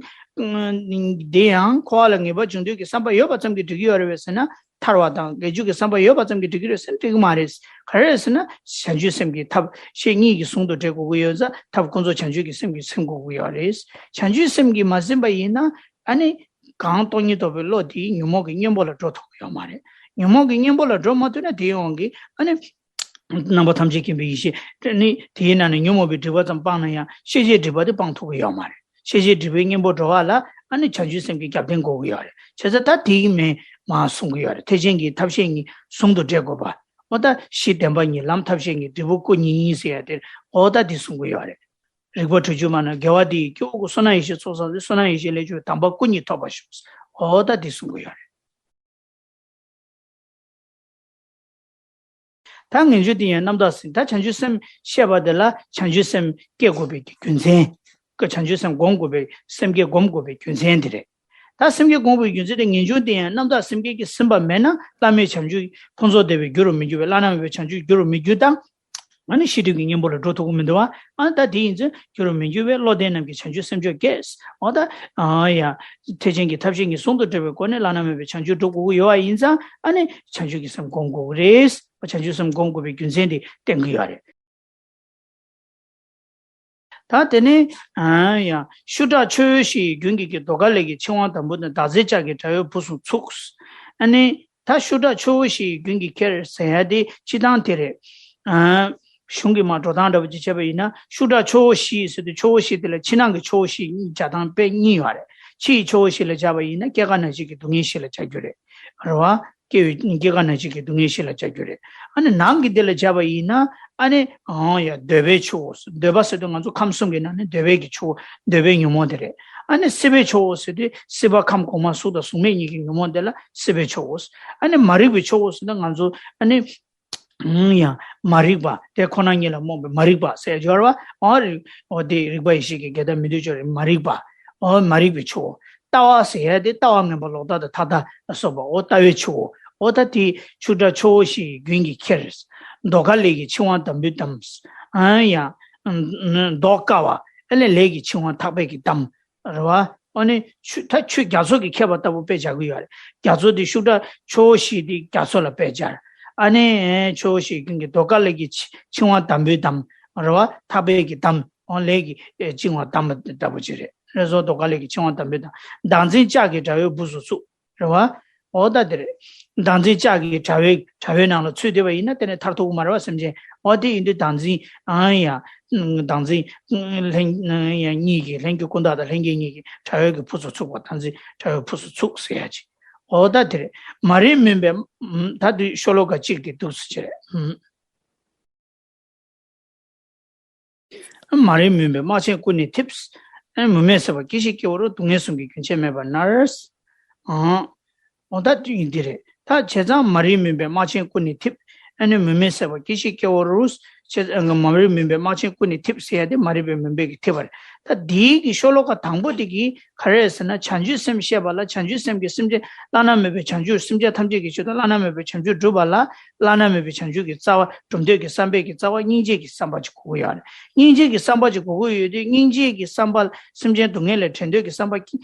དེ་ཡང་འཁོར་བ་ལ་ངེས་པར་འབྱུང་འདོད་ཀྱི་བསམ་པ་ཡོད་པ་ཙམ་གྱིས་འགྲིག་གི་ཡོད་རེད་པས་ཟེར་ན། ཐར་བ་དང་ངེས་འབྱུང་གི་བསམ་པ་ཡོད་པ་ཙམ་གྱིས་འགྲིག་གི་རེད་ཟེར་ན། འགྲིག་གི་མ་རེད། ག་རེ་རེད་ཟེར་ན། བྱང་ཆུབ་སེམས་ཀྱི་ཐབས་ཤེས་གཉིས་ཀྱིས་ཟུང་དུ་འབྲེལ་དགོས་ཀྱི་ཡོད་ཙང་། ཐབས་ཀུན་རྫོབ་བྱང་ཆུབ་ཀྱི་སེམས་ཀྱིས་ཟིན་དགོས་ཀྱི་ཡོད་རེད། བྱང་ཆུབ་སེམས་ཀྱིས་མ་ཟིན་པ་ཡིན་ན། ཨ་ནི་གང་སྟོང་ཉིད་རྟོགས་པའི་བློ་དེ་ཉོན་མོངས་ཀྱི་གཉེན་པོ་ལ་འགྲོ་ཐུབ་ཀྱི་ཡོད་མ་རེད། ཉོན་མོངས་ཀྱི་གཉེན་པོ་ལ་འགྲོ་མ་ཐུབ་ན། དེའི་དབང་གིས་ཨ་ནི་རྣམ་པ་ཐམས་ཅད་མཁྱེན་པའི་ཡེ་ཤེས་ནི། དེའི་ནང་ནས་ཉོན་མོངས་པའི་སྒྲིབ་པ་ཙམ་སྤངས་ན་ཡང་། ཤེས་བྱའི་སྒྲིབ་པ་དེ་སྤང་ཐུབ་ཀྱི་ཡོད་མ་རེད། ཤེས་བྱའི་སྒྲིབ་པའི་གཉེན་པོ་འགྲོ་བ་ལ་ཨ་ནི་བྱང་ཆུབ་སེམས་ཀྱི་རྒྱབ་རྟེན་དགོས་ཀྱི་ཡོད་རེད། བྱས་ཙང་ད་དེའི་མིང་མར་གསུང་གི་ཡོད་རེད། ཐེག་ཆེན་གྱི་ཐབས་ཤེས་གཉིས་ཟུང་དུ་འབྲེལ་དགོས་པ། འོ་ད་གཞི་བདེན་པ་གཉིས། ལམ་ཐབས་ཤེས་གཉིས། འབྲས་བུ་སྐུ་གཉིས་ཟེར་ཡ་དེ། འོ་ད་དེ་གསུང་གི་ཡོད་རེད། རིག་པ་དྲུག་ཅུ་མ་རྣམས་དགེ་བ་འདི་ཡིས་སྐྱེ། དབུ་སྐུ་བསོད་ནམས་ཡེ་ཤེས་ཚོགས་བསགས་ཏེ། བསོད་ནམས་ཡེ་ཤེས་ལས་བྱུང་བའི་དམ་པ་སྐུ་གཉིས་ཐོབ་པར་ཤོག། འོ་ད་དེ་གསུང་གི་ཡོད་རེད། ད་ངེས་འབྱུང་དེ་ཡང་རྣམ་དག་ཟིན། ད་བྱང་ཆུབ་སེམས་བཤད་པ་དེ་ལ་བྱང་ཆུབ་སེམས་སྐྱེ་དགོས་པའི་རྒྱུ་མཚན། བྱང་ཆུབ་སེམས་སྒོམ་དགོས་པའི། སེམས་བསྐྱེད་སྒོམ་དགོས་པའི་རྒྱུ་མཚན་དེ་རེད། ད་སེམས་བསྐྱེད་སྒོམ་དགོས་པའི་རྒྱུ་མཚན་དེ། ངེས་འབྱུང་དེ་ཡང་རྣམ་དག་སེམས་བསྐྱེད་ཀྱིས་ཟིན་པ་མེད་ན། བླ་མེད་བྱང་ཆུབ་ཕུན་ཚོགས་བདེ་བའི་རྒྱུ་རུ་མི་འགྱུར་བས། བླ་ན་མེད་པའི་བྱང་ཆུབ་རྒྱུ་རུ་མི་འགྱུར་དང་། ཨ་ནི་ཤེས་སྒྲིབ་ཀྱི་གཉེན་པོ་ལ་འགྲོ་ཐུབ་ཀྱི་མི་འདུག་བ། ཨ་ནི་ད་དེ་ཡིན་ཚེ་རྒྱུ་རུ་མི་འགྱུར་བས། བློ་ལྡན་རྣམས་ཀྱིས་བྱང་ཆུབ་སེམས་མཆོག་བསྐྱེད། འོ་ད། ཨ་ཡ། ཐེག་ཆེན་གྱི་ཐབས་ཤེས་གཉིས་ཟུང་དུ་འབྲེལ་བའི་སྒོ་ནས་བླ་ན་མེད་པའི་བྱང་ཆུབ་སྒྲུབ་དགོས་ཀྱི་ཡོད་པ་ཡིན་ཙང་། ཨ་ནི་བྱང་ཆུབ་ཀྱི་སེམས་སྒོམ་དགོས་ཀྱི་རེད། བྱང་ཆུབ་སེམས་སྒོམ་དགོས་པའི་རྒྱུ་མཚན་དེ་བསྟན་གྱི་ཡོད་རེད། ད་དེ་ནས། ཨ་ཡ། ཤུགས་དྲག་ཆུ་བོ་བཞི་ཡི་རྒྱུན་གྱིས་ཁྱེར། ཟློས་གར་ལས་ཀྱི་ཆུ་དབང་དམ་པོ་དང་། ཟླ་ཟེར་ལྕགས་ཀྱི་དགྲ་བོའི་སྦུབས་སུ་ཚུགས། ཨ་ནི་ད་ཤུགས་དྲག་ཆུ་བོ་བཞི་ཡི་རྒྱུན་གྱིས་ཁྱེར་ཟེར་ཡ་དེ་སྤྱིར་བཏང་དེ་རེད། ཨ། གཞུང་གི་མར་འགྲོ་སྟངས་འདྲ་པོ་ཅིག་བྱས་པ་ཡིན་ན། ཤུགས་དྲག་ཆུ་བོ་བཞི་ཟེར་དུས། ཆུ་བོ་བཞི་དེ་ལ་ཕྱི་ནང་གི་ཆུ་བོ་བཞི་སྦྱར་སྟངས་དཔེ་གཉིས་ཡོད་རེད། ཕྱི་ཡི་ཆུ་བོ་བཞི་ལ་སྦྱར་བ་ཡིན་ན་སྐྱེ་རྒ་ན་འཆི་གི་སྡུག་བསྔལ་བཞི་ལ་སྦྱར་རྒྱུ་རེད། རེད་བ། སྐྱེ་བའི། སྐྱེ་རྒ་ན་འཆི་གི་སྡུག་བསྔལ་བཞི་ལ་སྦྱར་རྒྱུ་རེད། ཨ་ནི་ནང་གི་འདི་ལ་སྦྱར་བ་ཡིན་ན། ཨ་ནི། ཨང་ཡ། འདོད་པའི་ཆུ་བོ། འདོད་པ་ཟེར་དུས་ང་ཚོ་ཁམས་གསུམ་གྱི་ནང་ནས་འདོད་པའི་གི་ཆུ་བོ། འདོད་པའི་ཉོན་མོངས་དེ་རེད། ཨ་ནི་སྲིད་པའི་ཆུ་བོ་ཟེར་དུས་སྲིད་པ་ཁམས་གོང་མ་གཟུགས་དང་གཟུགས་མེད་གཉིས་ཀྱི་ཉོན་མོངས་དེ་ལ་སྲིད་པའི་ཆུ་བོ། ཨ་ནི་མ་རིག་པའི་ཆུ་བོ་ཟེར་དུས་ང་ཚོ། ཨ་ནི། ཨང་ཡ། མ་རིག་པ་དེ་ཁོ་ན་ཉིད་ལ་རྨོངས་པའི་མ་རིག་པ་ཟེར་སྦྱོར་བ། འོ་རིག་འོ་དེ་རིག་པ་ཡེ་ཤེས་ཀྱི་གེ་སར་མི་མཐུན་ཕྱོགས་རིག་མ་རིག་པ། འོ་མ་རིག་པའི་ཆུ་བོ། ལྟ་བ་ཟེར་ཡ་དེ་ལྟ་བ་ངན་པ་ལོག་ལྟ་དང་མཐའ་ལྟ་ལ་སོགས་པ། འོ་ལྟ་བའི་ཆུ་བོ། འོ་ད་དེ་ཤུགས་དྲག་ཆུ་བོ་བཞི་ཡི་རྒྱུན་གྱིས་ཁྱེར། ཟློས་གར་ལས་ཀྱི་ཆུ་དབང་དམ་པོའི་དམ། ཨང་ཡ། ཟློས་དཀའ་བ། ཨ་ནི་ལས་ཀྱི་ཆུ་དབང་ཐག་པས་ཀྱིས་བསྡམས། རེད་བ། ཨ་ནི་ཆོས་ད་ཆོས་རྒྱ་མཚོ་གི་མཁས་པ་ལྟ་བུ་དཔེ་བྱ་གི་ཡོད་རེད། རྒྱ་མཚོ་དེ་ཤུགས་དྲག་ཆུ་བོ་བཞི་དེ་རྒྱ་མཚོ་ལ་དཔེ་སྦྱར། ཨ་ནི་ཆུ་བོ་བཞི་ཀུན་གྱི་རྡོ་ཀ་ལ་གི་འཆིང་བ་འདམ་བུའི་འདམ། རེད་བ། ཐག་པའི་གི་འདམ། ཨོ་ལས་ཀྱི་འཆིང་བ་འདམ་ལྟ་བུ་ཅིག་རེད། རེད་སོ། རྡོ་ཀ་ལ་གི་འཆིང་བ་འདམ་བུའི་འདམ། བདག་འཛིན་ལྕགས་ཀྱི་དགྲ་བོའི་སྦུབས་སུ་ཚུགས། རེད་བ། འོ་ད་དེ་རེད། བདག་འཛིན་ལྕགས་ཀྱི་དགྲ་བོའི་དགྲ་བོའི་ནང་ལ་ཚུད་བསྡད་པ་ཡིན་ན་དེ་ནས་ཐར་ཐུབ་ཀྱི་མ་རེད་བ་སེམས་ཅན། འོ་དེ་ཡིན་དུས་བདག་འཛིན་ཨང་ཡ། བདག་འཛིན་ལྷན་ཡ་གཉིས་ཀྱི་ལྷན་སྐྱེས་ཀུན་བརྟགས་དང་ལྷན་སྐྱེས་གཉིས་ཀྱི་དགྲ་བོའི་གི་སྦུབས་སུ་ཚུགས་པ། བདག་འཛིན་དགྲ་བོའི་སྦུབས་སུ་ཚུགས་ཟེར་ཡ་ཅིག་འོ་ད་དེ་རེད། མ་རིག་མུན་པའི་ད་དུས་ཤོ་ལོ་ཀ་གཅིག་དེ་འདུག་སེ་བྱས་རེད། མ་རིག་མུན་པའི་རྨ་ཆེན་ཀུན་ནས་འཐིབས། མུ་མེད་སྲེད་པ་སྐྱེ་ཤི་སྐྱེ་བོ་རུ། སྡུག་བསྔལ་གསུམ་གྱི་རྒྱུན་ཆད་མེད་པར་མནར། ཨང་། འོ་ད་འདི་རེད། ད་བྱས་ཙང་མ་རིག་མུན་པའི་རྨ་ཆེན་ཀུན་ནས་འཐིབས། ཨ་ནི་མུ་མེད་སྲེད་པ་སྐྱེ་ཤི་སྐྱེ་བོ་རུ། བྱས་ཙང་མ་རིག་མུན་པའི་རྨ་ཆེན་ཀུན་ནས་འཐིབས་ཟེར་ཡ་དེ་མ་རིག་པའི་མུན་པས་ཀྱིས་འཐིབས་པ་རེད། ད་འདིའི་གི་ཤོ་ལོ་ཀ་དང་པོ་དེ་གིས་ག་རེ་ཟེར་ན། བྱང་ཆུབ་སེམས་བཤད་པ་ལ། བྱང་ཆུབ་སེམས་ཀྱིས་སེམས་ཅན་བླ་ན་མེད་པའི་བྱང་ཆུབ། སེམས་ཅན་ཐམས་ཅད་ཀྱི་ཆེད་དུ་བླ་ན་མེད་པའི་བྱང་ཆུབ་སྒྲུབ་པ་ལ། བླ་ན་མེད་པའི་བྱང་ཆུབ་ཀྱི་རྩ་བ། གྲུབ་མཐའ་གི་བསམ་པའི་གི་རྩ་བ་སྙིང་རྗེ་གི་བསམ་པ་ཅིག་དགོས་ཀྱི་ཡོད་རེད། སྙིང་རྗེ་གི་བསམ་པ་ཅིག་དགོས་ཀྱི་ཡོད་དུས། སྙིང་རྗེ་གི་བསམ་པ་ལ་སེམས་ཅན་སྡུག་བསྔལ་ལས་བྲལ་འདོད་ཀྱི་བསམ་པ་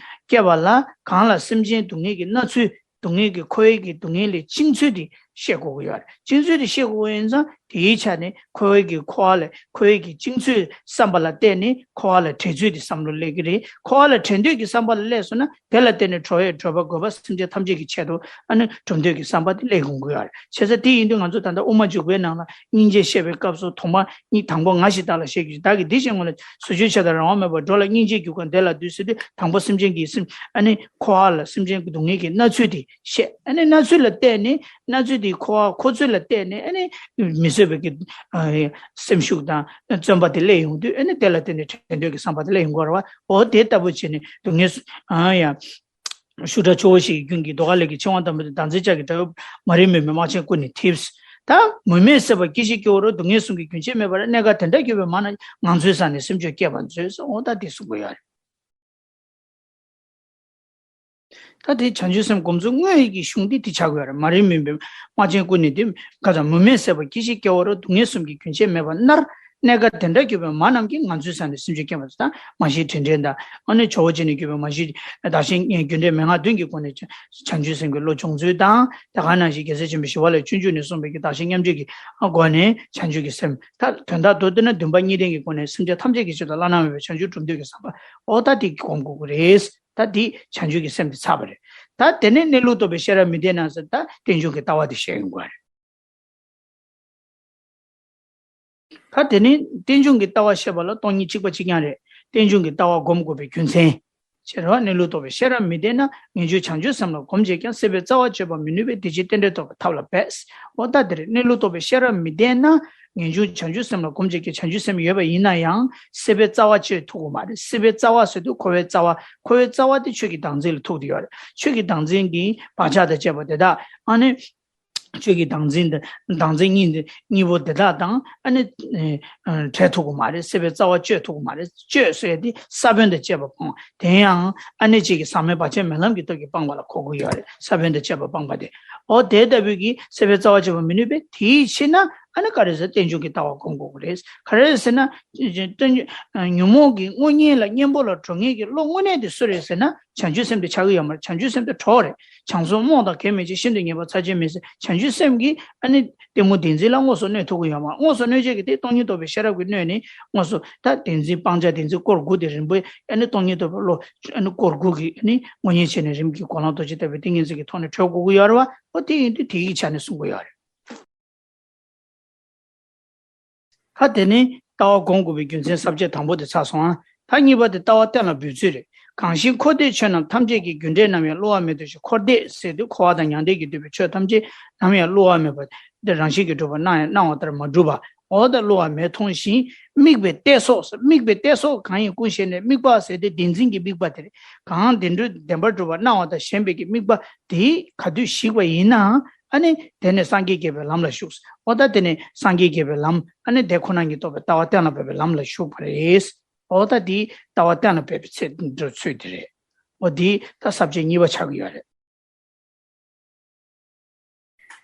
སྐྱེ་བ་ལ། གང་ལ་སེམས་ཅན་སྡུག་བསྔལ་གྱི་མནར་ཚུལ། སྡུག་བསྔལ་གྱི་འཁོར་བའི་གི་སྡུག་བསྔལ་ལས་བཅིངས་ཚུལ་དེ་བཤད་དགོས་ཀྱི་ཡོད་རེད། བཅིངས་ཚུལ་དེ་བཤད་དགོས་ཀྱི་ཡིན་ཙང་། དེའི་ཆ་ནས་འཁོར་བའི་གི་འཁོར་བ་ལས། འཁོར་བའི་གི་བཅིངས་ཚུལ་བསམ་པ་ལ་བརྟེན་ནས་འཁོར་བ་ལས་བྲལ་ཚུལ་དེ་བསམ་བློ་སླེབས་ཀྱི་རེད། འཁོར་བ་ལས་བྲལ་འདོད་ཀྱི་བསམ་པ་ལ་སླེབས་སོང་ན། དེ་ལ་བརྟེན་ནས་གྲོལ་བའི་གྲོལ་བ་དགོས་པ། སེམས་ཅན་ཐམས་ཅད་ཀྱི་ཆེད་དུ་ཨ་ནི་གྲུབ་མཐའ་གི་བསམ་པ་དེ་སླེབས་ཡོང་གི་ཡོད་རེད། བྱས་ཙང་དེ་ཡིན་དུས་ང་ཚོ་ད་ལྟ་དབུ་མ་འཇུག་པའི་ནང་ལ་སྙིང་རྗེ་བཤད་པའི་སྐབས་སུ་ཐོག་མར་སྙིང་། དང་པོ་ང་ཞེས་བདག་ལ་བཤད་ཀྱི། བདག་གིས་འདི་བྱས་ངོ་ལ། སུ་ཞིག་ཆགས་དང་རང་དབང་མེད་པར། འགྲོ་ལ་སྙིང་རྗེ་གྱུར་ཀུན་དེ་ལ་འདུད་ཟེར་དུས། དང་པོ་སེམས་ཅན་གྱི་སེམས། ཨ་ནི་འཁོར་བ་ལ་སེམས་ཅན་གྱི་སྡུག་བསྔལ་གྱི་མནར་ཚུལ་དེ་བཤད། ཨ་ནི་མནར་ཚུལ་ལ་བལྟས་ནས། མནར་ཚུལ་དེ་འཁོར་བ་འཁོར་ཚུལ་ལ་བལྟས་ནས། ཨ་ནི་མི་བཟོད་པའི་གི་ཨ་སེམས་ཤུགས་དང་བརྩོན་པ་དེ་སླེབས་ཡོང་དུས། ཨ་ནི་དེ་ལ་བརྟེན་ནས་བྲལ་འདོད་ཀྱི་བསམ་པ་དེ་སླེབས་ཡོང་གི་ཡོད་རེད་བ། འོ་དེ་ལྟ་བུ་བྱས་ནས་སྡུག་བསྔལ་སུ། ཨ་ཡ། ཤུགས་དྲག་ཆུ་བོ་བཞི་ཡི་རྒྱུན་གྱི་རྡོ་ཁ་ལས་ཀྱི་འཆིང་བ་འདམ་བུའི་འདམ། བདག་འཛིན་ལྕགས་ཀྱི་དགྲ་བོའི། མ་རིག་མུན་པའི་རྨ་ཆེན་ཀུན་ནས་འཐིབས། ད་མུ་མེད་སྲེད་པ་སྐྱེ་ཤི་སྐྱེ་བོ་རུ། སྡུག་བསྔལ་གསུམ་གྱི་རྒྱུན་ཆད་མེད་པར། གནས་སྐབས་དེ་འདྲ་གྱུར་པའི་མ་རྣམས་ཀྱིས། ངང་ཚུལ་བཟང་ནས་སེམས་ཆོས་བསྐྱེད་པར་མཛོད་ཟེར། འོ་ད་དེ་གསུང་གི་ཡོད་རེད། ད་དེ་བྱང་ཆུབ་སེམས་སྒོམ་ཚུལ་དངོས་ཡོད་ཀྱི་གཞུང་འདི་དེ་ཆགས་ཀྱི་ཡོད་རེད། མ་རིག་མུན་པའི་རྨ་ཆེན་ཀུན་ནས་འཐིབས། ཁ་སང་མུ་མེད་སྲེད་པ་སྐྱེ་ཤི་སྐྱེ་བོ་རུ། སྡུག་བསྔལ་གསུམ་གྱི་རྒྱུན་ཆད་མེད་པར་མནར། གནས་སྐབས་དེ་འདྲ་གྱུར་པའི་མ་རྣམས་ཀྱིས། ངང་ཚུལ་བཟང་ནས་སེམས་ཆོས་བསྐྱེད་པར་མཛོད། ད་མ་གཞི་དྲིན་དྲན་དང་། ཨ་ནི་ཇོ་བོ་རྗེ་ནས་བརྒྱུད་པའི་མ་གཞི་བདག་གཞན་རྒྱུ་འབྲས་མན་ངག་བདུན་གྱི་སྒོ་ནས་བྱང་ཆུབ་སེམས་ཀྱི་བློ་སྦྱོང་ཚུལ་དང་། དེ་ག་ནང་བཞིན་རྒྱལ་སྲས་ཆེན་པོ་ཞི་བ་ལྷས་སྤྱོད་འཇུག་ནས་གསུངས་པའི་གི་བདག་གཞན་མཉམ་བརྗེ་གི་སྒོ་ནས་བྱང་ཆུབ་ཀྱི་སེམས། ད་དོན་དག་མདོར་བསྡུས་ན་འདུན་པ་གཉིས་ལྡན་གྱི་སྒོ་ནས་སེམས་ཅན་ཐམས་ཅད་ཀྱི་ཆེད་དུ་བླ་ན་མེད་པའི་བྱང་ཆུབ་སྒྲུབ་འདོད་ཀྱི་བསམ་པ། འོ་ད་དེ་སྒོམ་དགོས་ཀྱི་རེད། ད་དེ་བྱང་ཆུབ་ཀྱི་སེམས་དེ་ཚར་བ་རེད། ད་དེ་ནས་གནས་ལུགས་རྟོགས་པའི་ཤེས་རབ་མི་ལྡན་ན་ཟེར། ད་རྟེན་འབྱུང་གི་ལྟ་བ་དེ་བཤད་ཡོང་གི་རེད། ད་དེ་ནས་རྟེན་འབྱུང་གི་ལྟ་བ་བཤད་པ་ལ་སྟོང་ཉིད་གཅིག་པ་གཅིག་རྐྱང་རེད། རྟེན་འབྱུང་གི་ལྟ་བ་སྒོམ་དགོས་པའི་རྒྱུ་མཚན། ཅེས་རེད་བ། གནས་ལུགས་རྟོགས་པའི་ཤེས་རབ་མི་ལྡན་ན། ངེས་འབྱུང་བྱང་ཆུབ་སེམས་ལ་གོམས་བྱས་ཀྱང་། སྲིད་པའི་རྩ་བ་གཅོད་པར་མི་ནུས་པས། དེ་ཕྱིར་རྟེན་འབྲེལ་རྟོགས་པའི་ཐབས་ལ་འབད། འོ་ད་དེ་རེད། གནས་ལུགས་རྟོགས་པའི་ཤེས་རབ་མི་ལྡན་ན། ངེས་འབྱུང་བྱང་ཆུབ་སེམས་ལ་གོམས་བྱས་ཀྱང་། བྱང་ཆུབ་སེམས་ཡོད་པ་ཡིན་ན་ཡང་། སྲིད་པའི་རྩ་བ་གཅོད་ཐུབ་ཀྱི་མ་རེད། སྲིད་པའི་རྩ་བ་ཟེར་དུས་འཁོར་བའི་རྩ་བ། འཁོར་བའི་རྩ་བ་དེ་ཆོས་ཀྱི་བདག་འཛིན་ལ་ཐུག་བསྡད་ཡོད་རེད། ཆོས་ཀྱི་བདག་འཛིན་གྱི་བག་ཆགས་དང་བཅས་པ་དེ་དག་ཨ་ནི། ཆོས་ཀྱི་བདག་འཛིན་དང་། བདག་འཛིན་གཉིས་དེ། གཉིས་པོ་དེ་དག་དང་ཨ་ནི་ཨ་བྲལ་ཐུབ་ཀྱི་མ་རེད། སྲིད་པའི་རྩ་བ་གཅོད་ཐུབ་ཀྱི་མ་རེད། གཅོད་ཟེར་དེ་ས་བོན་དང་བཅས་པ་སྤང་། དེ་ཡང་ཨ་ནི་གཅིག་གིས་ཟག་མེད་བར་ཆད་མེད་ལམ་གྱི་སྟོབས་ཀྱིས་སྤང་བ་ལ་གོ་དགོས་ཡོད་རེད། ས་བོན་དང་བཅས་པ་སྤངས་པ་དེ། འོ་དེ་ལྟ་བུའི་གི་སྲིད་པའི་རྩ་བ་གཅོད་པར་མི་ནུས་པས། དེའི་ཕྱིར་ན་ཨ་ནི་ག་རེ་ཟེར། རྟེན་འབྱུང་གི་ལྟ་བ་སྒོམ་དགོས་ཀྱི་རེད། ག་རེ་ཟེར་ན། རྟེན་ཉོན་མོངས་ཀྱི་རྔུལ་ཉེན་ལ་གཉེན་པོ་ལ་གྲོགས་ངེས་ཀྱི་བློ་དངོས་གནས་དེ་སུ་རེད་ཟེར་ན། བྱང་ཆུབ་སེམས་དེ་ཆགས་ཀྱི་ཡོད་མ་རེད། བྱང་ཆུབ་སེམས་དེ་གྲོགས་རེད། བྱང་སོགས་རྨོངས་དང་གེགས་མེད་ཅིང་། ཤིན་ཏུ་ཉེས་པ་ཚར་གཅོད་མེད་ཟེར། བྱང་ཆུབ་སེམས་ཀྱིས་ཨ་ནི་གཏི་མུག་བདེན་འཛིན་ལ་དངོས་སུ་གནོད་ཐུབ་ཀྱི་ཡོད་མ་རེད། དངོས་སུ་གནོད་བྱེད་ཀྱི་དེ་སྟོང་ཉིད་རྟོགས་པའི་ཤེས་རབ་ཀྱིས་གནོད་ནས། དངོས་སུ་ད་བདེན་འཛིན་སྤང་བྱ་བདེན་འཛིན་སྐོར་དགུ་དེ་རིམ་པས་ཨ་ནི་སྟོང་ཉིད་རྟོགས་པའི་བློ་ཨ་ནི་སྐོར་དགུ་གི་ཨ་ནི་དངོས་གཉེན་བྱས་ནས་རིམ་གྱིས་གོ་ལམ་རྡོ་རྗེ་ལྟ་བུའི་ཏིང་ངེ་འཛིན་གྱི་ཐོག་ནས་གྲོལ་དགོས་ཀྱི་ཡོད་རེད་བ། འོ་དེ་ཡིན་དུས་དེ་ཡི་ཆ་ནས་གསུང་གི་ཡོད་རེད། ད་དེ་ནས་ལྟ་བ་སྒོམ་དགོས་པའི་རྒྱུ་མཚན་ས་བཅད་དང་པོ་དེ་ཚར་སོང་ཨ། ད་གཉིས་པ་དེ་ལྟ་བ་གཏན་ལ་འབེབས་ཚུལ་རེད། གང་ཞིག་འཁོར་འདས་ཆོས་རྣམས་ཐམས་ཅད་ཀྱི། རྒྱུ་འབྲས་ནམ་ཡང་བསླུ་བ་མེད་དོ་ཞེས། འཁོར་འདས་ཟེར་དུས་འཁོར་བ་དང་མྱང་འདས་ཀྱིས་བསྡུས་པའི་ཆོས་ཐམས་ཅད་ནམ་ཡང་བསླུ་བ་མེད་པ། འདི་རང་བཞིན་གྱིས་གྲུབ་པ་སྣང་ཡང་སྣང་བ་ལྟར་མ་གྲུབ་པ། འོ་ད་བསླུ་བ་མེད་མཐོང་ཞིང་། དམིགས་པའི་གཏད་སོ། དམིགས་པའི་གཏད་སོ་གང་ཡིན་ཀུན་ཤེས་ནས། དམིགས་པ་ཟེར་དེ་བདེན་འཛིན་གྱི་དམིགས་པ་དེ་རེད། གང་བདེན་གྲུབ་བདེན་པར་གྲུབ་པ་སྣང་བ་དང་ཞེན་པའི་གི་དམིགས་པ་དེ་ག་དུས་ཞིག་པ་ཡིན་ནའང་། ཨ་ནི་དེ་ནས་སངས་རྒྱས་རྒྱལ་པོའི་ལམ་ལ་ཞུགས། འོ་ད་དེ་ནས་སངས་རྒྱས་རྒྱལ་པོའི་ལམ་ཨ་ནི་དེ་ཁོ་ན་ཉིད་རྟོགས་པའི་ལྟ་བ་གཏན་ལ་འབེབས་པའི་ལམ་ལ་ཞུགས་པ་རེད། འོ་ད་དེ་ལྟ་བ་གཏན་ལ་འབེབས་པའི་ཚེ་འགྲོ་ཚུལ་དེ་རེད། འོ་དེ་ད་ས་བཅད་གཉིས་པ་ཆགས་ཀྱི་ཡོད་རེད།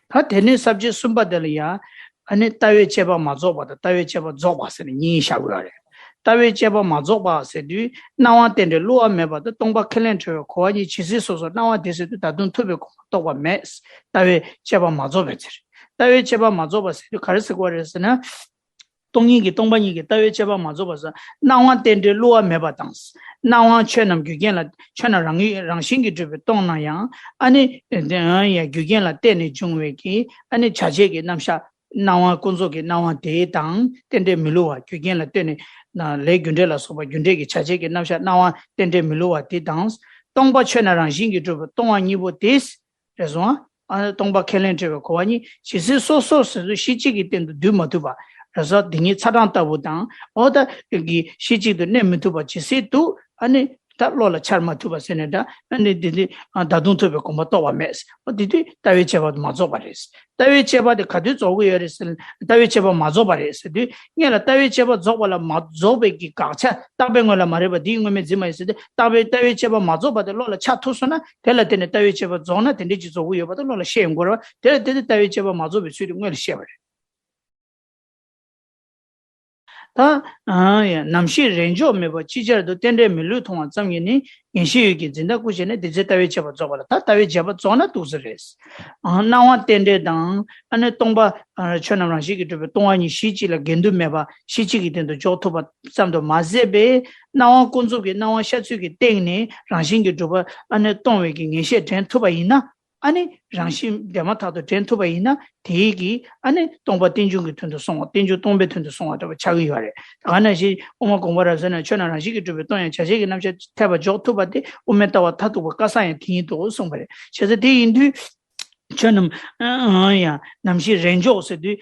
ད་དེ་ནས་ས་བཅད་གསུམ་པ་དེ་ལ་ཡང་ཨ་ནི་ལྟ་བའི་དཔྱད་པ་མ་རྫོགས་པ་དང་ལྟ་བའི་དཔྱད་པ་རྫོགས་པ་ཟེར་ནས་གཉིས་བཞག་དགོས་པ་རེད། ལྟ་བའི་དཔྱད་པ་མ་རྫོགས་པ་ཟེར་དུས་སྣང་བ་རྟེན་འབྲེལ་བསླུ་བ་མེད་པ་དང་སྟོང་པ་ཁས་ལེན་བྲལ་བའི་གོ་བ་གཉིས་ཇི་སྲིད་སོ་སོར་སྣང་བ་དེ་ཟེར་དུས་ད་དུང་ཐུབ་པའི་གོ་འཕང་རྟོགས་པ་མེད། ལྟ་བའི་དཔྱད་པ་མ་རྫོགས་པའི་ཚེ། ལྟ་བའི་དཔྱད་པ་མ་རྫོགས་པ་ཟེར་དུས་ག་རེ་ཟེར་དགོས་རེད་ཟེར་ན། སྟོང་ཉིད་ཀྱི་སྟོང་པ་ཉིད་ཀྱི་ལྟ་བའི་དཔྱད་པ་མ་རྫོགས་པ་ཟེར། སྣང་བ་རྟེན་འབྲེལ་བསླུ་བ་མེད་པ་དང་། སྣང་བ་ཆོས་རྣམས་རྒྱུ་རྐྱེན་ལ་ཆོས་རྣམས་རང་ངེས་རང་བཞིན་གྱིས་གྲུབ་པས་སྟོང་ན་ཡང་ཨ་ནི་ཡང་རྒྱུ་རྐྱེན་ལ་བརྟེན་ནས་བྱུང་བའི་གི་ཨ་ནི་བྱ་བྱེད་ཀྱི་རྣམ་གཞག་སྣང་བ་ཀུན་རྫོབ་ཀྱི་སྣང་བ་དེ་དང་རྟེན་འབྲེལ་མི་བསླུ་བ་རྒྱུ་རྐྱེན་ལ་ལྟོས་ནས་ལས་རྒྱུ་འབྲས་ལ་སོགས་པ་རྒྱུ་འབྲས་ཀྱི་བྱ་བྱེད་ཀྱི་རྣམ་གཞག་སྣང་བ་རྟེན་འབྲེལ་མི་བསླུ་བ་དེ་དང་། སྟོང་པ་ཆོས་རྣམས་རང་བཞིན་གྱིས་གྲུབ་པས་སྟོང་བ་གཉིས་པོ་དེ། རེད་སོང་ཨ། སྟོང་པ་ཁས་ལེན་བྲལ་བའི་གོ་བ་གཉིས་ཇི་སྲིད་སོ་སོར་ཟེར་དུས་གཞི་གཅིག་གི་སྟེང་དུ་སྡུད་མ་ཐུབ་པ། རེད་སོང་དེ་གཉིས་ཚ་གྲང་ལྟ་བུ་དང་འོ་ད་གི་གཞི་གཅིག་ཏུ་གནས་མི་ཐུབ་པ་ཇི་སྲིད་དུ་ཨ་ནི་ད་བློ་ལ་འཆར་མ་ཐུབ་པ་ཟེར་ནས་འདྲ་ཨ་ནི་དེ་དུས་ད་དུང་ཐུབ་པའི་གོ་འཕང་རྟོགས་པ་མེད། འོ་དེ་དུས་ལྟ་བའི་དཔྱད་པ་མ་རྫོགས་པ་རེད། ལྟ་བའི་དཔྱད་པ་དེ་ག་དུས་རྫོགས་ཀྱི་ཡོད་རེད་ཟེར། ལྟ་བའི་དཔྱད་པ་མ་རྫོགས་པ་རེད་ཟེར་དུས་སྔོན་ལ་ལྟ་བའི་དཔྱད་པ་རྫོགས་པ་ལ་མ་རྫོགས་པའི་གི་དགག་བྱ་རྟག་པའི་ངོས་ལ་མ་རེད་པ་དེའི་དངོས་མེད་འཛིན་མ་ཡིན་ཟེར་ཏེ་རྟག་པའི་ལྟ་བའི་དཔྱད་པ་མ་རྫོགས་པ་དེ་བློ་ལ་འཆར་ཐུབ་སོང་ན་དེ་ལ་བརྟེན་ནས་ལྟ་བའི་དཔྱད་པ་རྫོགས་ན་དེ་འདྲའི་ཅིག་རྫོགས་ཀྱི་ཡོད་པ་དེ་བློ་ལ་ཤེས་ཡོང་དགོས་རེད་བ། དེ་ལ་བརྟེན་ནས་ལྟ་བའི་དཔྱད་པ་མ་རྫོགས་པའི་ཚུལ་དེ་དངོས་ལ་བཤད་པ་རེད། ད་ཨ་ཡ་ནམ་ཞིག་རེས་འཇོག་མེད་པར་ཅིག་ཅར་དུ་རྟེན་འབྲེལ་མི་བསླུ་མཐོང་བ་ཙམ་ཡིན་ནི་ངེས་ཤེས་ཡོད་ཀྱི་འཛིན་སྟངས་ཀུན་བྱས་ནས་དེ་ཚེ་ལྟ་བའི་དཔྱད་པ་རྫོགས་པ་ལ་ད་ལྟ་བའི་དཔྱད་པ་རྫོགས་ན་འདུག་ས་རེད། ཨ་སྣང་བ་རྟེན་འབྲེལ་དང་ཨ་ནི་སྟོང་པ་ཨ་ཆོས་རྣམས་རང་བཞིན་གྱིས་གྲུབ་པའི་སྟོང་བ་ཉིད་གཞི་གཅིག་ལ་འགལ་འདུ་མེད་པ་གཞི་གཅིག་གི་སྟེང་དུ་འཇོག་ཐུབ་པ་ཙམ་དུ་མ་ཟད་པའི་སྣང་བ་ཀུན་རྫོབ་ཀྱི་སྣང་བ་ཤར་ཚུལ་གྱི་སྟེང་ནས་རང་བཞིན་གྱིས་གྲུབ་པ་ཨ་ནི་སྟོང་བའི་གི་ངེས་ཤེས་དྲན་ཐུབ་པ་ཡིན་ན། ཨ་ནི་རང་བཞིན་འདས་མ་ཐག་ཏུ་དྲན་ཐུབ་པ་ཡིན་ན་དེའི་གི་ཨ་ནི་སྟོང་པ་རྟེན་འབྱུང་གི་དོན་དུ་སོང་བ་རྟེན་འབྱུང་སྟོང་པའི་དོན་དུ་སོང་བ་འདྲ་བ་ཆགས་ཀྱི་ཡོད་རེད། ད་ག་ནང་བཞིན་དབུ་མ་དགོངས་པ་རབ་གསལ་ན་ཆོས་རྣམས་རང་བཞིན་གྱིས་གྲུབ་པས་སྟོང་ཡང་བྱ་བྱེད་ཀྱི་རྣམ་གཞག་འཐད་པ་འཇོག་ཐུབ་པ་དེ་དབུ་མའི་ལྟ་བ་མཐར་ཐུག་པ་བཀའ་གསང་ཡང་དེ་ཉིད་དོ་གསུངས་པ་རེད། བྱས་ཙང་དེ་ཡིན་དུས་ཆོས་རྣམས་ཨང་ཡང་ནམ་ཞིག་རེས་འཇོག་ཟེར་དུས་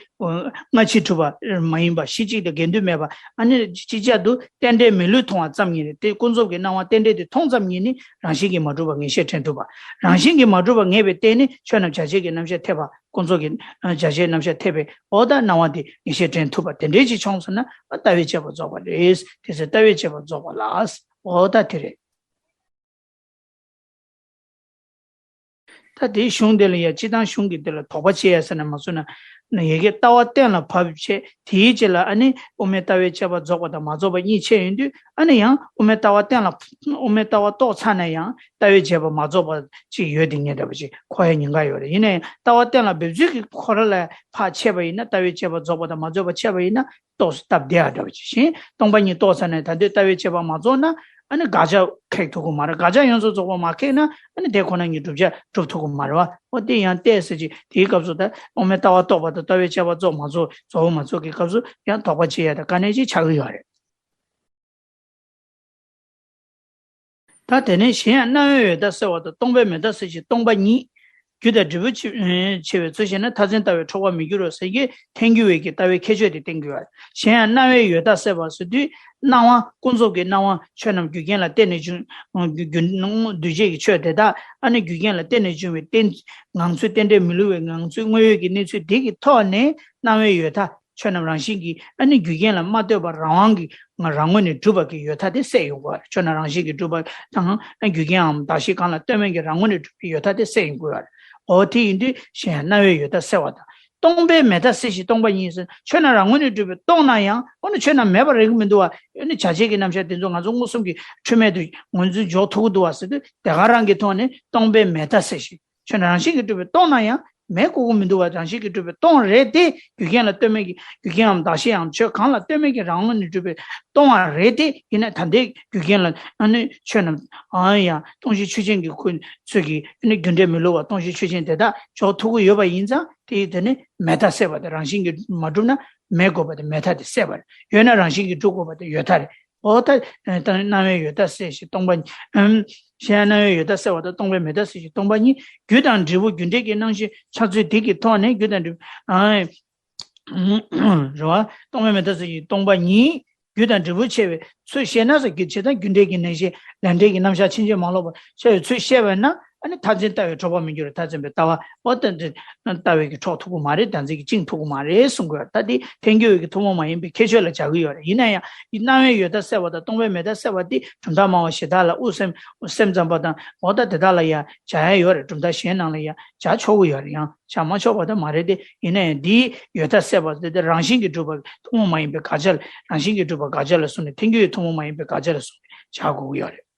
སྔ་ཕྱི་གྲུབ་པ་མ་ཡིན་པ་གཞི་གཅིག་ཏུ་འགལ་འདུ་མེད་པ་ཨ་ནི་ཅིག་ཅར་དུ་རྟེན་འབྲེལ་མི་བསླུ་མཐོང་བ་ཙམ་ཡིན་རེད་དེ་ཀུན་རྫོབ་ཀྱི་སྣང་བ་རྟེན་འབྲེལ་དེ་མཐོང་ཙམ་ཡིན་ནི་རང་བཞིན་གྱིས་མ་གྲུབ་པ་ངེས་ཤེས་དྲན་ཐུབ་པ། རང་བཞིན་གྱིས་མ་གྲུབ་པ་ངེས་པའི་སྟེང་ནས་ཆོས་རྣམས་བྱ་བྱེད་ཀྱི་རྣམ་གཞག་འཐད་པ་ཀུན་རྫོབ་ཀྱི་བྱ་བྱེད་རྣམ་གཞག་འཐད་པའི་འོ་ད་སྣང་བ་དེ་ངེས་ཤེས་དྲན་ཐུབ་པ་དེ་འདྲའི་ཅིག་བྱུང་སོང་ན་ལྟ་བའི་དཔྱད་པ་རྫོགས་པ་རེད། དེ་ཚེ་ལྟ་བའི་དཔྱད་པ་རྫོགས་པ་ལ་འོ་ད་དེ་རེད། ད་དེའི་གཞུང་དེ་ལ་ཡ་སྤྱི་བཏང་གཞུང་གི་དེ་ལ་དོགས་པ་བཅད་ཡ་ཟེར་ན་མ་བཟོད་ན་ཡ་གི་ལྟ་བ་གཏན་ལ་ཕབ་བྱས་དེའི་རྗེས་ལ་ཨ་ནི་དབུ་མའི་ལྟ་བའི་དཔྱད་པ་རྫོགས་པ་དང་མ་རྫོགས་པ་གཉིས་ཕྱེ་ཡོང་དུས་ཨ་ནི་ཡང་དབུ་མའི་ལྟ་བ་གཏན་ལ་དབུ་མའི་ལྟ་བ་རྟོགས་ཚར་ན་ཡང་ལྟ་བའི་དཔྱད་པ་མ་རྫོགས་པ་ཅིག་ཡོད་དེ་ངས་འདྲ་པོ་ཅིག་གོ་ཡ་ཉེན་ཁ་ཡོད་རེད། ཡིན་ན་ཡང་ལྟ་བ་གཏན་ལ་འབེབས་ཚུལ་གྱི་ཁོ་ར་ལ་ཕར་ཕྱེ་བ་ཡིན་ན་ལྟ་བའི་དཔྱད་པ་རྫོགས་པ་དང་མ་རྫོགས་པ་ཕྱེ་བ་ཡིན་ན། རྟོགས་སུ་སྟབས་བདེ་ཡ་འདྲ་བ་ཅིག་བཞིན་སྟོང་པ་ཉིད་རྟོགས་ཚར་ནས་ད་ལྟའི་ལྟ་བའི་དཔྱད་པ་མ་རྫོགས་ན་ཨ་ནི་དགག་བྱ་ཁེགས་ཐུབ་ཀྱི་མ་རེད། དགག་བྱ་ཡོངས་སུ་རྫོགས་པ་མ་ཁེགས་ན་ཨ་ནི་དེ་ཁོ་ན་ཉིད་བསྒྲུབ་བྱ་སྒྲུབ་ཐུབ་ཀྱི་མ་རེད་བ། འོ་དེ་ཡང་བལྟས་ཟེར་གྱི་དེའི་སྐབས་སུ་ད་དབུ་མའི་ལྟ་བ་རྟོགས་པ་དང་ལྟ་བའི་དཔྱད་པ་རྫོགས་མ་རྫོགས་རྫོགས་མ་རྫོགས་ཀྱི་སྐབས་སུ་ཡང་དོགས་པ་བཅད་ཡ་དང་དཀའ་གནད་ཅིག་ཆགས་ཀྱི་ཡོད་རེད། ད་དེ་ནས་གཞན་ཡང་སྣང་བའི་འོད་མཐའ་སེལ་བ་དང་སྟོང་པའི་མེད་མཐའ་སེལ་ཞིང་སྟོང་པ་ཉིད། རྒྱུ་དང་འབྲས་བུ་ཆེ་ཆེ་བའི་ཚུལ་བཤད་ན་མཐའ་རྫུན་ལྟ་བའི་འཕྲོག་པར་མི་འགྱུར་རོ་ཟེར་གྱི་ཐལ་འགྱུར་བའི་གི་ལྟ་བའི་ཁྱད་ཆོས་དེ་བསྟན་དགོས་པ། གཞན་ཡང་སྣང་བའི་འོད་མཐའ་སེལ་བ་ཟེར་དུས་སྣང་བ་ཀུན་རྫོབ་ཀྱི་སྣང་བ་ཆོས་རྣམས་རྒྱུ་རྐྱེན་ལ་བརྟེན་ནས་བྱུང་རྒྱུ་འདུས་བྱས་ཀྱི་ཆོས་དེ་དག་ཨ་ནི་རྒྱུ་རྐྱེན་ལ་བརྟེན་ནས་བྱུང་བའི་རྟེན་ངང་ཚུལ་རྟེན་འབྲེལ་མི་བསླུ་བའི་ངང་ཚུལ་དངོས་ཡོད་ཀྱི་གནས་ཚུལ་དེ་གི་ཐོག་ནས་སྣང་བའི་འོད་མཐའ། ཆོས་རྣམས་རང་བཞིན་གྱིས་ཨ་ནི་རྒྱུ་རྐྱེན་ལ་མ་ལྟོས་པར་རང་དབང་གིས་ང་རང་ངོས་ནས་གྲུབ་པ་གི་འོད་མཐའ་དེ་སད་ཡོང་དགོས་པ་རེད། ཆོས་རྣམས་རང་བཞིན་གྱིས་གྲུབ་པ་དང་རྒྱུ་རྐྱེན་འམ་གདགས་གཞི་གང་ལ་ལྟོས་མེད་ཀྱི་རང་ངོས་ནས་གྲུབ་པའི་འོད་མཐའ་དེ་སད་ཡོང་དགོས་པ་རེད། འོ་དེ་ཡིན་དུས་གཞན་ཡང་སྣང་བའི་འོད་མཐའ་སེལ་བ་དང་སྟོང་པའི་མེད་མཐའ་སེལ་ཞིང་སྟོང་པ་ཉིད་ཟེར། ཆོས་རྣམས་རང་ངོས་ནས་གྲུབ་པའི་སྟོང་ན་ཡང་འོ་ན་ཆོས་རྣམས་མེད་པ་རེད་གི་མི་འདུག་བ། ཨ་ནི་བྱ་བྱེད་ཀྱི་རྣམ་གཞག་དེ་ཚོ་ང་ཚོ་མངོན་སུམ་གྱི་འཁྲུལ་མེད་དུ་ངོས་འཛིན་འཇོག་ཐུབ་ཀྱི་འདུག་བ་ཟེར་དུས་དེ་ག་རང་གི་ཐོག་ནས་སྟོང་པའི་མེད་མཐའ་སེལ་ཞིང་། ཆོས་རང་བཞིན་གྱིས་གྲུབ་པའི་སྟོང་ན་ཡང་མེད་དགོས་ཀྱི་མི་འདུག་བ། རང་བཞིན་གྱིས་གྲུབ་པའི་སྟོང་རེད་དེ། རྒྱུ་རྐྱེན་ལ་ལྟོས་མེད་ཀྱི་རྒྱུ་རྐྱེན་འམ་གདགས་གཞིའམ་ཆོས་གང་ལ་ལྟོས་མེད་ཀྱི་རང་ངོས་ནས་གྲུབ་པའི་སྟོང་བ་རེད་དེ། ཡིན་ན་ད་ལྟའི་རྒྱུ་རྐྱེན་ལ་ཨ་ནི་ཆོས་རྣམས་ཨང་ཡང་སྟོང་ཞིང་ཆོས་ཅན་གྱི་ཁོ་ཚོས་ཀྱི་ཨ་ནི་རྒྱུ་འབྲས་མི་བསླུ་བ་སྟོང་ཞིང་ཆོས་ཅན་དེ་དག་འཇོག་ཐུབ་ཀྱི་ཡོད་པ་ཡིན་ཙང་དེ་ཡིས་དེ་ནི་མེད་མཐའ་སེལ་བ་དེ་རང་བཞིན་གྱིས་མ་གྲུབ་ན་མེད་དགོས་པ་དེ་མེད་མཐའ་དེ་སེལ་བ་རེད། ཡོད་ན་རང་བཞིན་གྱིས་གྲུབ་དགོས་པ་དེ་ཡོད་མཐའ་རེད། འོ་ད་སྣང་བའི་འོད་མཐའ་སེལ་ཞིང་སྟོང་པ་ཉིད། གཞན་སྣང་བའི་འོད་མཐའ་སེལ་བ་དང་སྟོང་པའི་མེད་མཐའ་སེལ་ཞིང་སྟོང་པ་ཉིད། རྒྱུ་དང་འབྲས་བུ་རྒྱུ་འབྲས་ཀྱི་སྣང་ཞེན་འཆར་ཚུལ་དེ་གི་ཐོག་ནས་རྒྱུ་དང་འབྲས་བུ། རེད་བ། སྟོང་པའི་མེད་མཐའ་སེལ་ཞིང་སྟོང་པ་ཉིད། རྒྱུ་དང་འབྲས་བུ་ཕྱེ་བའི་ཚུལ་བཤད་ན་ཟེར་གྱི་བྱེད་དང་རྒྱུ་འབྲས་ཀྱི་གནས་ཤེས་ལས་འབྲས་ཀྱི་རྣམ་གཞག་ཕྱིན་ཅི་མ་ལོག་པར་ཕྱེ་བའི་ཚུལ་བཤད་པས་ན། ཨ་ནི་མཐར་འཛིན་ལྟ་བའི་གྲོགས་པ་མི་འགྱུར། མཐར་འཛིན་པའི་ལྟ་བ་འོ་ད་འདི་ལྟ་བའི་གི་གྲོགས་ཐུབ་ཀྱི་མ་རེད། བདག་འཛིན་གྱིས་བཅིངས་ཐུབ་ཀྱི་མ་རེད་གསུང་གི་ཡོད། ད་འདི་ཐལ་འགྱུར་བའི་གི་ཐུན་མོང་མ་ཡིན་པའི་ཁྱད་ཆོས་ལ་སྦྱར་གྱི་ཡོད་རེད། ཡིན་ན་ཡང་འདི་སྣང་བའི་ཡོད་མཐའ་སེལ་བ་དང་སྟོང་པའི་མེད་མཐའ་སེལ་བ་འདི་གྲུབ་མཐའ་སྨྲ་བ་གཞི་བདག་ལ་དབུ་སེམས་སེམས་ཙམ་པ་དང་འོ་ད་དེ་དག་ལ་ཡང་སྦྱར་ཡ་ཡོད་རེད། གྲུབ་མཐའ་གཞན་ནང་ལ་ཡང་སྦྱར་ཆོག་གི་ཡོད་རེད། ཡང་སྦྱར་མ་ཆོག་པ་ད་མ་རེད་དེ། ཡིན་ན་ཡང་འདིའི་ཡོད་མཐའ་སེལ་བ་དེ་དེ་རང་བཞིན་གྱིས་གྲུབ་པ་ཐུན་མོང་མ་ཡིན་པའི་དགག་བྱ་ལ་རང་བཞིན་གྱིས་གྲུབ་པ་དགག་བྱ་ལ་བཟུང་ནས་ཐལ་འགྱུར་བའི་ཐུན་མོང་མ་ཡིན་པའི་དགག་བྱ་ལ་བཟུང་ནས་སྦྱར་དགོས་ཀྱི་ཡོད་རེད།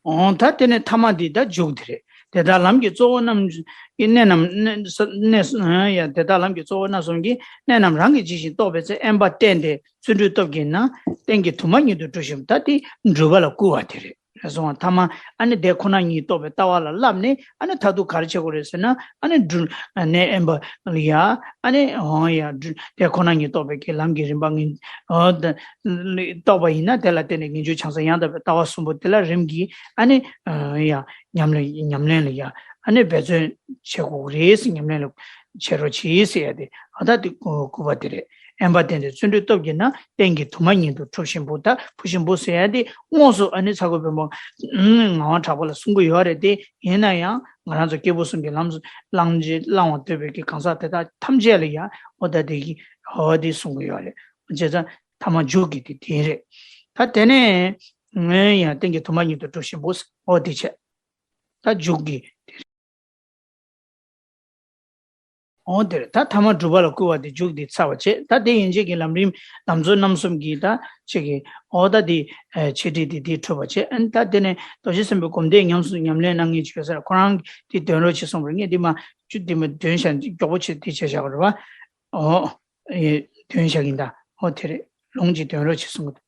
འོ་ད་དེ་ནས་ཐ་མ་འདི་ད་མཇུག་འདི་རེད། དེ་ལྟར་ལམ་གྱི་གཙོ་བོ་རྣམ་གྱི་གནད་རྣམས་གནད་གནད་ཡ་དེ་ལྟར་ལམ་གྱི་གཙོ་བོ་རྣམ་གསུམ་གྱི་གནད་རྣམས་རང་གིས་ཇི་བཞིན་རྟོགས་པའི་ཚེ། དབེན་པ་བསྟེན་ཏེ་བརྩོན་འགྲུས་སྟོབས་བསྐྱེད་ན། རྟེན་གྱི་དུ་མ་ཉིད་དུ་གྲུབ་ཞིང་། ད་དེ་སྒྲུབ་པ་ལ་བསྐུལ་བ་དེ་རེད། རེད་སོང་བ། ཐ་མ་ཨ་ནི་དེ་ཁོ་ན་ཉིད་རྟོགས་པའི་ལྟ་བ་ལ་བསླབས་ནས་ཨ་ནི་མཐར་ཐུག་ག་རེ་བྱེད་དགོས་རེད་ཟེར་ན་ཨ་ནི་སྒྲུབ་ནས་དབེན་པ་ལ་ཡ་ཨ་ནི་འོང་ཡ་སྒྲུབ་དེ་ཁོ་ན་ཉིད་རྟོགས་པའི་གི་ལམ་གྱི་རིམ་པ་ངེས་འོ་ད་རྟོགས་པ་ཡིན་ན་དེ་ལ་བརྟེན་ནས་ངེས་འབྱུང་བྱང་སེམས་ཡང་དག་པའི་ལྟ་བ་གསུམ་པོ་དེ་ལ་རིམ་གྱིས་ཨ་ནི་ཡ་ཉམས་ལེན་ཉམས་ལེན་ལ་ཡ་ཨ་ནི་འབད་བརྩོན་བྱེད་དགོས་རེད་ཟེར། ཉམས་ལེན་ལ་བྱེད་རོགས་གྱིས་ཟེར་ཡ་དེ་ཨ་ད་དེ་བསྐུལ་བ་དེ་རེད། དབེན་པ་བསྟེན་ཏེ་བརྩོན་འགྲུས་སྟོབས་བསྐྱེད་ན། རྟེན་གྱི་དུ་མ་ཉིད་དུ་གྲུབ་ཞིང་བུ། ད་བུ་ཞིང་བུ་ཟེར་ཡ་དེ་དངོས་སུ་ཨ་ནི་ཚ་ཁོ་བོན་པོ་ངག་དབང་གྲགས་པ་ལ་གསུང་གི་ཡོད་རེད་དེ། ཡིན་ན་ཡང་ང་རང་ཚོ་སྐྱེས་བུ་གསུམ་གྱི་ལམ་བླང་བྱེད་བླང་བར་འདོད་པའི་གི་གང་ཟག་དེ་དག་ཐམས་ཅད་ལ་ཡང་འོ་ད་དེ་གི་འོ་དེ་གསུང་གི་ཡོད་རེད། བྱས་ཙང་ཐ་མ་མཇུག་གི་དེ་དེ་རེད། ད་དེ་ནས་ངས་ཡང་རྟེན་གྱི་དུ་མ་ཉིད་དུ་གྲུབ་ཞིང་བུ་ཟེར་འོ་དེ་བྱས། ད་མཇུག་གི་འོ་དེར་ད་ཐ་མ་སྒྲུབ་པ་ལ་བསྐུལ་བ་དེ་མཇུག་འདི་ཚར་བ་བྱས། ད་དེ་ཡན་ཆད་ཀྱི་ལམ་རིམ་ལམ་གཙོ་རྣམ་གསུམ་གྱི་ད་ཆེད་ཀྱི་འོ་ད་དེ་འཆད་ཁྲིད་དེ་དེ་གྲུབ་པ་བྱས། ཨ་ནི་ད་དེ་ནས་རྡོ་རྗེ་སེམས་དཔའི་སྒོམ་བཟླས་ཉམས་སུ་ཉམས་ལེན་གནང་མཁན་ཅིག་ཡོད་ས་རེད། ཁོ་རང་གིས་དེ་འདོན་རོགས་བྱེད་གསུངས་པ་རེད། ངས་དེ་མ་བཅུ་དེ་མ་འདོན་བཞག་མགྱོགས་པོ་བྱས་དེ་བྱས་བཞག་པ་རེད་བ། འོ་འདོན་བཞག་ཡིན་ད། འོ་དེ་རེད། ལུང་གཅིག་འདོན་རོགས་བྱེད་གསུངས་པ།